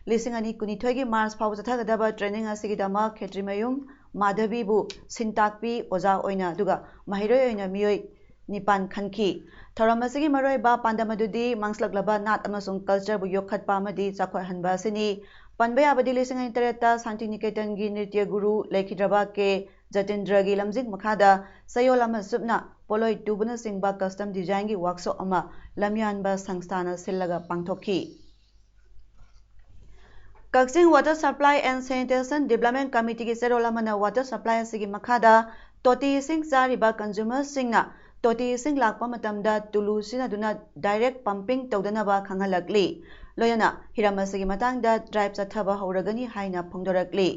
ꯂꯤꯁꯤꯡ ꯑꯅꯤ ꯀꯨꯟꯅꯤꯊꯣꯏꯒꯤ March ꯐꯥꯎꯕ ꯆꯠꯊꯒꯗꯕ training ꯑꯁꯤꯒꯤꯗꯃꯛ ꯈꯦꯇ꯭ꯔꯤꯃꯌꯨꯝ ꯃꯥꯙꯕꯤꯕꯨ ꯁꯤꯟꯇꯥꯛꯄꯤ ꯑꯣꯖꯥ ꯑꯣꯏꯅ, ꯑꯗꯨꯒ ꯃꯍꯩꯔꯣꯏ ꯑꯣꯏꯅ ꯃꯤꯑꯣꯏ ꯅꯤꯄꯥꯟ ꯈꯟꯈꯤ꯫ ꯊꯧꯔꯝ ꯑꯁꯤꯒꯤ ꯃꯔꯨꯑꯣꯏꯕ ꯄꯥꯟꯗꯝ ꯑꯗꯨꯗꯤ ꯃꯥꯡꯁꯤꯜꯂꯛꯂꯕ ꯅꯥꯠ ꯑꯃꯁꯨꯡ cultureꯕꯨ ꯌꯣꯛꯈꯠꯄ ꯑꯃꯗꯤ ꯆꯥꯎꯈꯠꯍꯟꯕ ꯑꯁꯤꯅꯤ꯫ ꯄꯟꯕ ꯌꯥꯕꯗꯤ ꯂꯤꯁꯤꯡ ꯑꯅꯤ ꯇꯔꯦꯠꯇ ꯁꯥꯟꯇꯤꯅꯤꯀꯦꯇꯟꯒꯤ ꯅ꯭ꯔꯤꯇ꯭ꯌ ꯒꯨꯔꯨ ꯂꯩꯈꯤꯗ꯭ꯔꯕ ꯀꯦ ꯖꯇꯤꯟꯗ꯭ꯔꯒꯤ ꯂꯝꯖꯤꯡ ꯃꯈꯥꯗ ꯆꯌꯣꯜ ꯑꯃ ꯆꯨꯞꯅ ꯄꯣꯠꯂꯣꯏ ꯇꯨꯕꯅꯆꯤꯡꯕ custom designꯒꯤ workshop ꯑꯃ ꯂꯝꯌꯥꯟꯕ ꯁꯪꯁꯊꯥꯅ ꯁꯤꯜꯂꯒ ꯄꯥꯡꯊꯣꯛꯈꯤ꯫ ꯀꯛꯆꯤꯡ Water Supply and Sanitation Development Committeeꯒꯤ ꯆꯦꯔꯣꯜ ꯑꯃꯅ water supply ꯑꯁꯤꯒꯤ ꯃꯈꯥꯗ ꯇꯣꯇꯤ ꯏꯁꯤꯡ ꯆꯥꯔꯤꯕ consumerꯁꯤꯡꯅ ꯇꯣꯇꯤ ꯏꯁꯤꯡ ꯂꯥꯛꯄ ꯃꯇꯝꯗ ꯇꯨꯂꯨ ꯁꯤꯖꯤꯟꯅꯗꯨꯅ direct pumping ꯇꯧꯗꯅꯕ ꯈꯪꯍꯜꯂꯛꯂꯤ꯫ ꯂꯣꯏꯅꯅ ꯍꯤꯔꯝ ꯑꯁꯤꯒꯤ ꯃꯇꯥꯡꯗ drive ꯆꯠꯊꯕ ꯍꯧꯔꯒꯅꯤ ꯍꯥꯏꯅ ꯐꯣꯡꯗꯣꯔꯛꯂꯤ꯫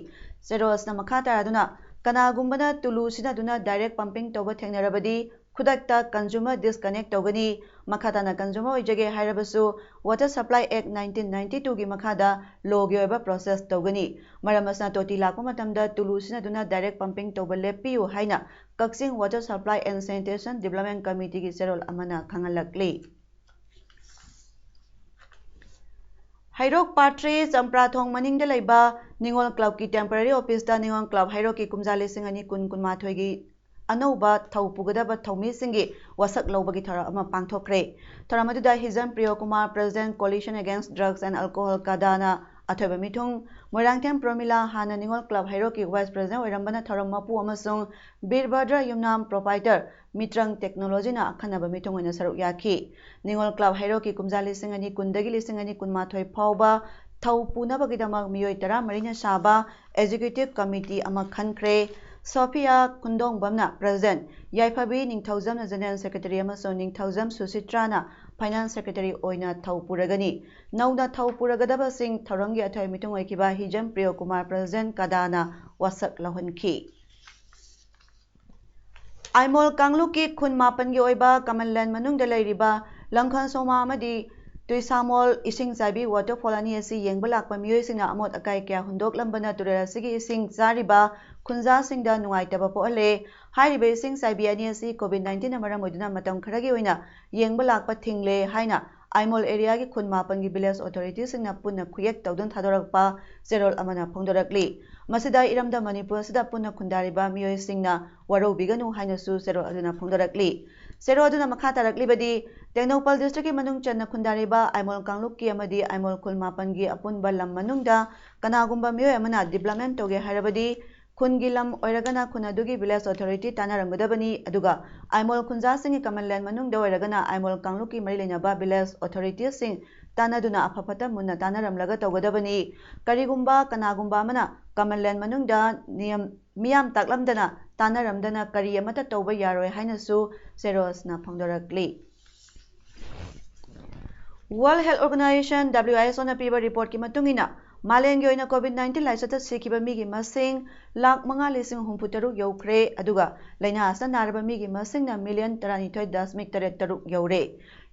ꯆꯦꯔꯣꯜ ꯑꯁꯤꯅ ꯃꯈꯥ ꯇꯥꯔꯗꯨꯅ, ꯀꯅꯥꯒꯨꯝꯕꯅ ꯇꯨꯂꯨ ꯁꯤꯖꯤꯟꯅꯗꯨꯅ direct pumping ꯇꯧꯕ ꯊꯦꯡꯅꯔꯕꯗꯤ ꯈꯨꯗꯛꯇ consumer disconnect ꯇꯧꯒꯅꯤ꯫ ꯃꯈꯥ ꯇꯥꯅ consumer ꯑꯣꯏꯖꯒꯦ ꯍꯥꯏꯔꯕꯁꯨ Water Supply Act nineteen ninety twoꯒꯤ ꯃꯈꯥꯗ lawꯒꯤ ꯑꯣꯏꯕ process ꯇꯧꯒꯅꯤ꯫ ꯃꯔꯝ ꯑꯁꯤꯅ ꯇꯣꯇꯤ ꯂꯥꯛꯄ ꯃꯇꯝꯗ ꯇꯨꯂꯨ ꯁꯤꯖꯤꯟꯅꯗꯨꯅ direct pumping ꯇꯧꯕ ꯂꯦꯞꯄꯤꯌꯨ ꯍꯥꯏꯅ ꯀꯛꯆꯤꯡ Water Supply and Sanitation Development Committeeꯒꯤ ꯆꯦꯔꯣꯜ ꯑꯃꯅ ꯈꯪꯍꯜꯂꯛꯂꯤ꯫ ꯍꯩꯔꯣꯛ ꯄꯥꯠꯊ꯭ꯔꯤ ꯆꯝꯄ꯭ꯔꯥꯊꯣꯡ ꯃꯅꯤꯡꯗ ꯂꯩꯕ ꯅꯤꯉꯣꯜ clubꯀꯤ temporary officeꯇ ꯅꯤꯉꯣꯜ club ꯍꯩꯔꯣꯛꯀꯤ ꯀꯨꯝꯖꯥ ꯂꯤꯁꯤꯡ ꯑꯅꯤ ꯀꯨꯟ ꯀꯨꯟꯃꯥꯊꯣꯏꯒꯤ ꯑꯅꯧꯕ ꯊꯧ ꯄꯨꯒꯗꯕ ꯊꯧꯃꯤꯁꯤꯡꯒꯤ ꯋꯥꯁꯛ ꯂꯧꯕꯒꯤ ꯊꯧꯔꯝ ꯑꯃ ꯄꯥꯡꯊꯣꯛꯈ꯭ꯔꯦ꯫ ꯊꯧꯔꯝ ꯑꯗꯨꯗ ꯍꯤꯖꯝ ꯄ꯭ꯔꯤꯌꯣ Kumar, President, Coalition Against Drugs and Alcohol, ꯀꯗꯥꯅ ꯑꯊꯣꯏꯕ ꯃꯤꯊꯨꯡ, ꯃꯣꯏꯔꯥꯡꯊꯦꯝ ꯄ꯭ꯔꯣꯃꯤꯂꯥ, ꯍꯥꯟꯅ ꯅꯤꯉꯣꯜ club ꯍꯩꯔꯣꯛꯀꯤ vice president ꯑꯣꯏꯔꯝꯕꯅ ꯊꯧꯔꯝ ꯃꯄꯨ, ꯑꯃꯁꯨꯡ ꯕꯤꯔꯚꯗ꯭ꯔ ꯌꯨꯝꯅꯥꯝ, proprietor, ꯃꯤꯇ꯭ꯔꯪ Technologyꯅ ꯑꯈꯟꯅꯕ ꯃꯤꯊꯨꯡ ꯑꯣꯏꯅ ꯁꯔꯨꯛ ꯌꯥꯈꯤ꯫ ꯅꯤꯉꯣꯜ club ꯍꯩꯔꯣꯛꯀꯤ ꯀꯨꯝꯖꯥ ꯂꯤꯁꯤꯡ ꯑꯅꯤ ꯀꯨꯟꯗꯒꯤ ꯂꯤꯁꯤꯡ ꯑꯅꯤ ꯀꯨꯟꯃꯥꯊꯣꯏ ꯐꯥꯎꯕ ꯊꯧ ꯄꯨꯅꯕꯒꯤꯗꯃꯛ ꯃꯤꯑꯣꯏ ꯇꯔꯥꯃꯔꯤꯅ ꯁꯥꯕ executive committee ꯑꯃ ꯈꯟꯈ꯭ꯔꯦ꯫ ꯁꯣꯐꯤꯌꯥ ꯈꯨꯟꯗꯣꯡꯕꯝꯅ president, ꯌꯥꯏꯐꯕꯤ ꯅꯤꯡꯊꯧꯖꯝꯅ general secretary ꯑꯃꯁꯨꯡ ꯅꯤꯡꯊꯧꯖꯝ ꯁꯨꯁꯤꯇ꯭ꯔꯥꯅ finance secretary ꯑꯣꯏꯅ ꯊꯧ ꯄꯨꯔꯒꯅꯤ꯫ ꯅꯧꯅ ꯊꯧ ꯄꯨꯔꯒꯗꯕꯁꯤꯡ ꯊꯧꯔꯝꯒꯤ ꯑꯊꯣꯏ ꯃꯤꯊꯨꯡ ꯑꯣꯏꯈꯤꯕ ꯍꯤꯖꯝ ꯄ꯭ꯔꯤꯌꯣ ꯀꯨꯃꯥꯔ, President, ꯀꯗꯥꯅ ꯋꯥꯁꯛ ꯂꯧꯍꯟꯈꯤ꯫ ꯑꯥꯏꯃꯣꯜ ꯀꯥꯡꯂꯨꯞꯀꯤ ꯈꯨꯟ ꯃꯥꯄꯟꯒꯤ ꯑꯣꯏꯕ common land ꯃꯅꯨꯡꯗ ꯂꯩꯔꯤꯕ ꯂꯝꯈꯜ ꯁꯣꯃꯥ ꯑꯃꯗꯤ ꯇꯨꯏꯁꯥꯃꯣꯜ ꯏꯁꯤꯡ ꯆꯥꯏꯕꯤ waterfall ꯑꯅꯤ ꯑꯁꯤ ꯌꯦꯡꯕ ꯂꯥꯛꯄ ꯃꯤꯑꯣꯏꯁꯤꯡꯅ ꯑꯃꯣꯠ ꯑꯀꯥꯏ ꯀꯌꯥ ꯍꯨꯟꯗꯣꯛꯂꯝꯕꯅ ꯇꯨꯔꯦꯜ ꯑꯁꯤꯒꯤ ꯏꯁꯤꯡ ꯆꯥꯔꯤꯕ ꯈꯨꯟꯖꯥꯁꯤꯡꯗ ꯅꯨꯡꯉꯥꯏꯇꯕ ꯄꯣꯛꯍꯜꯂꯦ꯫ ꯍꯥꯏꯔꯤꯕ ꯏꯁꯤꯡ ꯆꯥꯏꯕꯤ ꯑꯅꯤ ꯑꯁꯤ COVID nineteenꯅ ꯃꯔꯝ ꯑꯣꯏꯗꯨꯅ ꯃꯇꯝ ꯈꯔꯒꯤ ꯑꯣꯏꯅ ꯌꯦꯡꯕ ꯂꯥꯛꯄ ꯊꯤꯡꯂꯦ ꯍꯥꯏꯅ ꯑꯥꯏꯃꯣꯜ areaꯒꯤ ꯈꯨꯟ ꯃꯥꯄꯟꯒꯤ village authorityꯁꯤꯡꯅ ꯄꯨꯟꯅ ꯈꯨꯌꯦꯛ ꯇꯧꯗꯨꯅ ꯊꯥꯗꯣꯔꯛꯄ ꯆꯦꯔꯣꯜ ꯑꯃꯅ ꯐꯣꯡꯗꯣꯔꯛꯂꯤ꯫ ꯃꯁꯤꯗ ꯏꯔꯝꯗꯝ ꯃꯅꯤꯄꯨꯔ ꯑꯁꯤꯗ ꯄꯨꯟꯅ ꯈꯨꯟꯗꯥꯔꯤꯕ ꯃꯤꯑꯣꯏꯁꯤꯡꯅ ꯋꯥꯔꯧꯕꯤꯒꯅꯨ ꯍꯥꯏꯅꯁꯨ ꯆꯦꯔꯣꯜ ꯑꯗꯨꯅ ꯐꯣꯡꯗꯣꯔꯛꯂꯤ꯫ ꯁꯦꯔꯣ ꯑꯗꯨꯅ ꯃꯈꯥ ꯇꯥꯔꯛꯂꯤꯕꯗꯤ, ꯇꯦꯡꯅꯧꯄꯜ districtꯀꯤ ꯃꯅꯨꯡ ꯆꯟꯅ ꯈꯨꯟꯗꯥꯔꯤꯕ ꯑꯥꯏꯃꯣꯜ ꯀꯥꯡꯂꯨꯞꯀꯤ ꯑꯃꯗꯤ ꯑꯥꯏꯃꯣꯜ ꯈꯨꯜ ꯃꯥꯄꯟꯒꯤ ꯑꯄꯨꯟꯕ ꯂꯝ ꯃꯅꯨꯡꯗ ꯀꯅꯥꯒꯨꯝꯕ ꯃꯤꯑꯣꯏ ꯑꯃꯅ development ꯇꯧꯒꯦ ꯍꯥꯏꯔꯕꯗꯤ, ꯈꯨꯟꯒꯤ ꯂꯝ ꯑꯣꯏꯔꯒꯅ ꯈꯨꯟ ꯑꯗꯨꯒꯤ village authority ꯇꯥꯟꯅꯔꯝꯒꯗꯕꯅꯤ, ꯑꯗꯨꯒ ꯑꯥꯏꯃꯣꯜ ꯈꯨꯟꯖꯥꯁꯤꯡꯒꯤ common land ꯃꯅꯨꯡꯗ ꯑꯣꯏꯔꯒꯅ ꯑꯥꯏꯃꯣꯜ ꯀꯥꯡꯂꯨꯞꯀꯤ ꯃꯔꯤ ꯂꯩꯅꯕ village authorityꯁꯤꯡ ꯇꯥꯟꯅꯗꯨꯅ ꯑꯐ ꯐꯠꯇ ꯃꯨꯟꯅ ꯇꯥꯟꯅꯔꯝꯂꯒ ꯇꯧꯒꯗꯕꯅꯤ꯫ ꯀꯔꯤꯒꯨꯝꯕ ꯀꯅꯥꯒꯨꯝꯕ ꯑꯃꯅ common land ꯃꯅꯨꯡꯗ ꯅꯤꯌꯝ ꯃꯤꯌꯥꯝ ꯇꯥꯛꯂꯝꯗꯅ ꯇꯥꯟꯅꯔꯝꯗꯅ ꯀꯔꯤ ꯑꯃꯠꯇ ꯇꯧꯕ ꯌꯥꯔꯣꯏ ꯍꯥꯏꯅꯁꯨ ꯁꯦꯔꯣꯁꯅ ꯐꯣꯡꯗꯣꯔꯛꯂꯤ꯫ World Health Organization, WHOꯅ ꯄꯤꯕ reportꯀꯤ ꯃꯇꯨꯡ ꯏꯟꯅ, ꯃꯥꯂꯦꯝꯒꯤ ꯑꯣꯏꯅ COVID nineteen ꯂꯥꯏꯆꯠꯇ ꯁꯤꯈꯤꯕ ꯃꯤꯒꯤ ꯃꯁꯤꯡ ꯂꯥꯈ ꯃꯉꯥ ꯂꯤꯁꯤꯡ ꯍꯨꯝꯐꯨ ꯇꯔꯨꯛ ꯌꯧꯈ꯭ꯔꯦ, ꯑꯗꯨꯒ ꯂꯥꯏꯅꯥ ꯑꯁꯤꯅ ꯅꯥꯔꯕ ꯃꯤꯒꯤ ꯃꯁꯤꯡꯅ million ꯇꯔꯥꯅꯤꯊꯣꯏ ꯗꯁꯃꯤꯛ ꯇꯔꯦꯠ ꯇꯔꯨꯛ ꯌꯧꯔꯦ꯫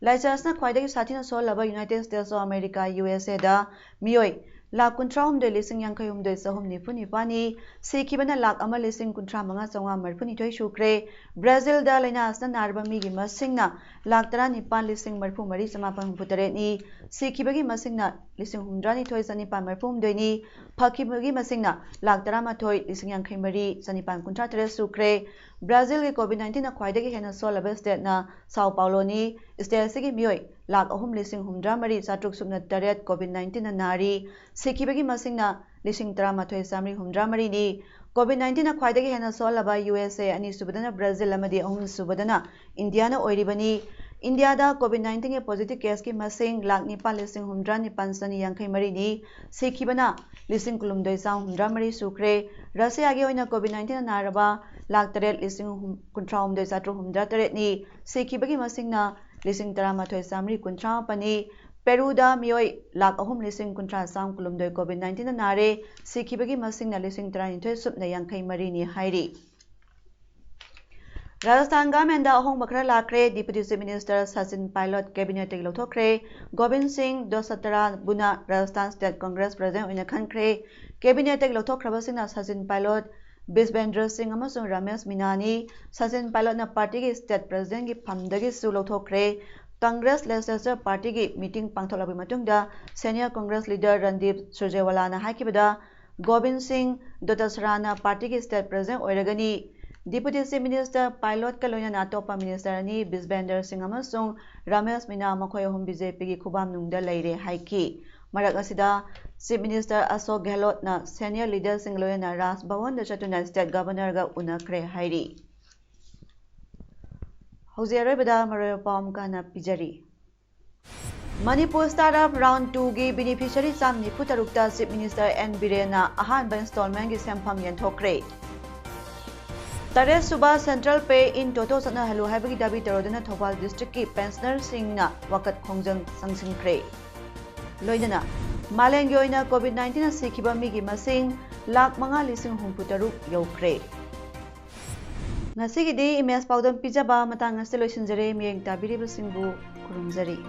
ꯂꯥꯏꯆꯠ ꯑꯁꯤꯅ ꯈ꯭ꯋꯥꯏꯗꯒꯤ ꯁꯥꯊꯤꯅ ꯁꯣꯛꯍꯜꯂꯕ United States of America, USAꯗ ꯃꯤꯑꯣꯏ ꯂꯥꯈ ꯀꯨꯟꯊ꯭ꯔꯥ ꯍꯨꯝꯗꯣꯏ ꯂꯤꯁꯤꯡ ꯌꯥꯡꯈꯩ ꯍꯨꯝꯗꯣꯏ ꯆꯍꯨꯝ ꯅꯤꯐꯨ ꯅꯤꯄꯥꯜꯅꯤ, ꯁꯤꯈꯤꯕꯅ ꯂꯥꯈ ꯑꯃ ꯂꯤꯁꯤꯡ ꯀꯨꯟꯊ꯭ꯔꯥ ꯃꯉꯥ ꯆꯥꯝꯃꯉꯥ ꯃꯔꯤꯐꯨ ꯅꯤꯊꯣꯏ ꯁꯨꯈ꯭ꯔꯦ꯫ ꯕ꯭ꯔꯥꯖꯤꯜꯗ ꯂꯥꯏꯅꯥ ꯑꯁꯤꯅ ꯅꯥꯔꯕ ꯃꯤꯒꯤ ꯃꯁꯤꯡꯅ ꯂꯥꯈ ꯇꯔꯥꯅꯤꯄꯥꯜ ꯂꯤꯁꯤꯡ ꯃꯔꯤꯐꯨ ꯃꯔꯤ ꯆꯃꯥꯄꯜ ꯍꯨꯝꯐꯨ ꯇꯔꯦꯠꯅꯤ, ꯁꯤꯈꯤꯕꯒꯤ ꯃꯁꯤꯡꯅ ꯂꯤꯁꯤꯡ ꯍꯨꯝꯐꯨꯇꯔꯥꯅꯤꯊꯣꯏ ꯆꯅꯤꯄꯥꯜ ꯃꯔꯤꯐꯨ ꯍꯨꯝꯗꯣꯏꯅꯤ, ꯐꯈꯤꯕꯒꯤ ꯃꯁꯤꯡꯅ ꯂꯥꯈ ꯇꯔꯥꯃꯥꯊꯣꯏ ꯂꯤꯁꯤꯡ ꯌꯥꯡꯈꯩ ꯃꯔꯤ ꯆꯅꯤꯄꯥꯜ ꯀꯨꯟꯊ꯭ꯔꯥ ꯇꯔꯦꯠ ꯁꯨꯈ꯭ꯔꯦ꯫ ꯕ꯭ꯔꯥꯖꯤꯜꯒꯤ COVID nineteenꯅ ꯈ꯭ꯋꯥꯏꯗꯒꯤ ꯍꯦꯟꯅ ꯁꯣꯛꯂꯕ stateꯅ ꯁꯥꯎ ꯄꯥꯎꯂꯣꯅꯤ꯫ State ꯑꯁꯤꯒꯤ ꯃꯤꯑꯣꯏ ꯂꯥꯈ ꯑꯍꯨꯝ ꯂꯤꯁꯤꯡ ꯍꯨꯝꯐꯨꯇꯔꯥ ꯃꯔꯤ ꯆꯥꯇ꯭ꯔꯨꯛ ꯁꯨꯞꯅ ꯇꯔꯦꯠ COVID nineteenꯅ ꯅꯥꯔꯤ꯫ ꯁꯤꯈꯤꯕꯒꯤ ꯃꯁꯤꯡꯅ ꯂꯤꯁꯤꯡ ꯇꯔꯥꯃꯥꯊꯣꯏ ꯆꯥꯝꯃꯔꯤ ꯍꯨꯝꯐꯨꯇꯔꯥ ꯃꯔꯤꯅꯤ꯫ COVID nineteenꯅ ꯈ꯭ꯋꯥꯏꯗꯒꯤ ꯍꯦꯟꯅ ꯁꯣꯛꯍꯜꯂꯕ USA, ꯑꯅꯤꯁꯨꯕꯗꯅ ꯕ꯭ꯔꯥꯖꯤꯜ ꯑꯃꯗꯤ ꯑꯍꯨꯝꯁꯨꯕꯗꯅ ꯏꯟꯗꯤꯌꯥꯅ ꯑꯣꯏꯔꯤꯕꯅꯤ꯫ ꯏꯟꯗꯤꯌꯥꯗ COVID nineteenꯒꯤ positive caseꯀꯤ ꯃꯁꯤꯡ ꯂꯥꯈ ꯅꯤꯄꯥꯜ ꯂꯤꯁꯤꯡ ꯍꯨꯝꯐꯨꯇꯔꯥ ꯅꯤꯄꯥꯜ ꯆꯅꯤ ꯌꯥꯡꯈꯩ ꯃꯔꯤꯅꯤ, ꯁꯤꯈꯤꯕꯅ ꯂꯤꯁꯤꯡ ꯀꯨꯟꯍꯨꯝꯗꯣꯏ ꯆꯥꯝꯃ ꯍꯨꯝꯐꯨꯇꯔꯥ ꯃꯔꯤ ꯁꯨꯈ꯭ꯔꯦ꯫ ꯔꯁꯤꯌꯥꯒꯤ ꯑꯣꯏꯅ COVID nineteenꯅ ꯅꯥꯔꯕ ꯂꯥꯈ ꯇꯔꯦꯠ ꯂꯤꯁꯤꯡ ꯀꯨꯟꯊ꯭ꯔꯥ ꯍꯨꯝꯗꯣꯏ ꯆꯥꯇ꯭ꯔꯨꯛ ꯍꯨꯝꯐꯨꯇꯔꯥ ꯇꯔꯦꯠꯅꯤ, ꯁꯤꯈꯤꯕꯒꯤ ꯃꯁꯤꯡꯅ ꯂꯤꯁꯤꯡ ꯇꯔꯥꯃꯥꯊꯣꯏ ꯆꯥꯝꯃꯔꯤ ꯀꯨꯟꯊ꯭ꯔꯥ ꯃꯥꯄꯟꯅꯤ꯫ ꯄꯦꯔꯨꯗ ꯃꯤꯑꯣꯏ ꯂꯥꯈ ꯑꯍꯨꯝ ꯂꯤꯁꯤꯡ ꯀꯨꯟꯊ꯭ꯔꯥ ꯆꯥꯝꯃ ꯀꯨꯟꯍꯨꯝꯗꯣꯏ COVID nineteenꯅ ꯅꯥꯔꯦ, ꯁꯤꯈꯤꯕꯒꯤ ꯃꯁꯤꯡꯅ ꯂꯤꯁꯤꯡ ꯇꯔꯥꯅꯤꯊꯣꯏ ꯁꯨꯞꯅ ꯌꯥꯡꯈꯩ ꯃꯔꯤꯅꯤ ꯍꯥꯏꯔꯤ꯫ ꯔꯥꯖꯁꯊꯥꯟ governmentꯗ ꯑꯍꯣꯡꯕ ꯈꯔ ꯂꯥꯛꯈ꯭ꯔꯦ꯫ Deputy Chief Minister Sachin Pilot cabinetꯇꯒꯤ ꯂꯧꯊꯣꯛꯈ꯭ꯔꯦ꯫ ꯒꯣꯕꯤꯟ ꯁꯤꯡ ꯗꯣꯁꯇꯔꯥꯕꯨꯅ ꯔꯥꯖꯁꯊꯥꯟ state Congress president ꯑꯣꯏꯅ ꯈꯟꯈ꯭ꯔꯦ꯫ Cabinetꯇꯒꯤ ꯂꯧꯊꯣꯛꯈ꯭ꯔꯕꯁꯤꯡꯅ ꯁꯆꯤꯟ ꯄꯥꯏꯂꯣꯠ, ꯕꯤꯁꯕꯦꯟꯗ꯭ꯔ ꯁꯤꯡ ꯑꯃꯁꯨꯡ Ramesh ꯃꯤꯅꯥꯅꯤ꯫ Sachin ꯄꯥꯏꯂꯣꯠꯅ partyꯒꯤ state presidentꯀꯤ ꯐꯝꯗꯒꯤꯁꯨ ꯂꯧꯊꯣꯛꯈ꯭ꯔꯦ꯫ Congress legislature partyꯒꯤ meeting ꯄꯥꯡꯊꯣꯛꯂꯕ ꯃꯇꯨꯡꯗ senior Congress leader Randeep ꯁꯨꯔꯖꯦꯋꯥꯂꯥꯅ ꯍꯥꯏꯈꯤꯕꯗ, Gobin ꯁꯤꯡ ꯗꯣꯇꯁꯔꯥꯅ partyꯒꯤ state president ꯑꯣꯏꯔꯒꯅꯤ꯫ Deputy Chief Minister Pailotꯀ ꯂꯣꯏꯅꯅ ꯑꯇꯣꯞꯄ minister ꯑꯅꯤ ꯕꯤꯁꯕꯦꯟꯗꯔ ꯁꯤꯡ ꯑꯃꯁꯨꯡ ꯔꯥꯃꯦꯁ ꯃꯤꯅꯥ, ꯃꯈꯣꯏ ꯑꯍꯨꯝ BJPꯒꯤ ꯈꯨꯕꯥꯝꯅꯨꯡꯗ ꯂꯩꯔꯦ ꯍꯥꯏꯈꯤ꯫ ꯃꯔꯛ ꯑꯁꯤꯗ Chief Minister ꯑꯁꯣꯛ ꯒꯦꯍꯂꯣꯠꯅ senior leaderꯁꯤꯡꯒ ꯂꯣꯏꯅꯅ ꯔꯥꯖ ꯚꯋꯟꯗ ꯆꯠꯇꯨꯅ state governorꯒ ꯎꯅꯈ꯭ꯔꯦ ꯍꯥꯏꯔꯤ꯫ ꯍꯧꯖꯤꯛ ꯑꯔꯣꯏꯕꯗ ꯃꯔꯨꯑꯣꯏꯕ ꯄꯥꯎ ꯑꯃꯨꯛꯀ ꯍꯟꯅ ꯄꯤꯖꯔꯤ꯫ manipur startup round twoꯒꯤ beneficiary ꯆꯥꯝ ꯅꯤꯐꯨ ꯇꯔꯨꯛꯇ Chief Minister N ꯕꯤꯔꯦꯟꯅ ꯑꯍꯥꯟꯕ installmentꯀꯤ ꯁꯦꯟꯐꯝ ꯌꯦꯟꯊꯣꯛꯈ꯭ꯔꯦ꯫ ꯇꯔꯦꯠ ꯁꯨꯕ central pay in toto ꯆꯠꯅꯍꯜꯂꯨ ꯍꯥꯏꯕꯒꯤ ꯗꯥꯕꯤ ꯇꯧꯔꯗꯨꯅ ꯊꯧꯕꯥꯜ districtꯀꯤ pensionerꯁꯤꯡꯅ ꯋꯥꯀꯠ ꯈꯣꯡꯖꯪ ꯆꯪꯁꯤꯟꯈ꯭ꯔꯦ꯫ ꯂꯣꯏꯅꯅ ꯃꯥꯂꯦꯝꯒꯤ ꯑꯣꯏꯅ COVID nineteenꯅ ꯁꯤꯈꯤꯕ ꯃꯤꯒꯤ ꯃꯁꯤꯡ ꯂꯥꯈ ꯃꯉꯥ ꯂꯤꯁꯤꯡ ꯍꯨꯝꯐꯨ ꯇꯔꯨꯛ ꯌꯧꯈ꯭ꯔꯦ꯫ ꯉꯁꯤꯒꯤꯗꯤ image ꯄꯥꯎꯗꯝ ꯄꯤꯖꯕ ꯃꯇꯥꯡ ꯑꯁꯤꯗ ꯂꯣꯏꯁꯤꯟꯖꯔꯦ꯫ ꯃꯤꯠꯌꯦꯡ ꯇꯥꯕꯤꯔꯤꯕꯁꯤꯡꯕꯨ ꯈꯨꯔꯨꯝꯖꯔꯤ꯫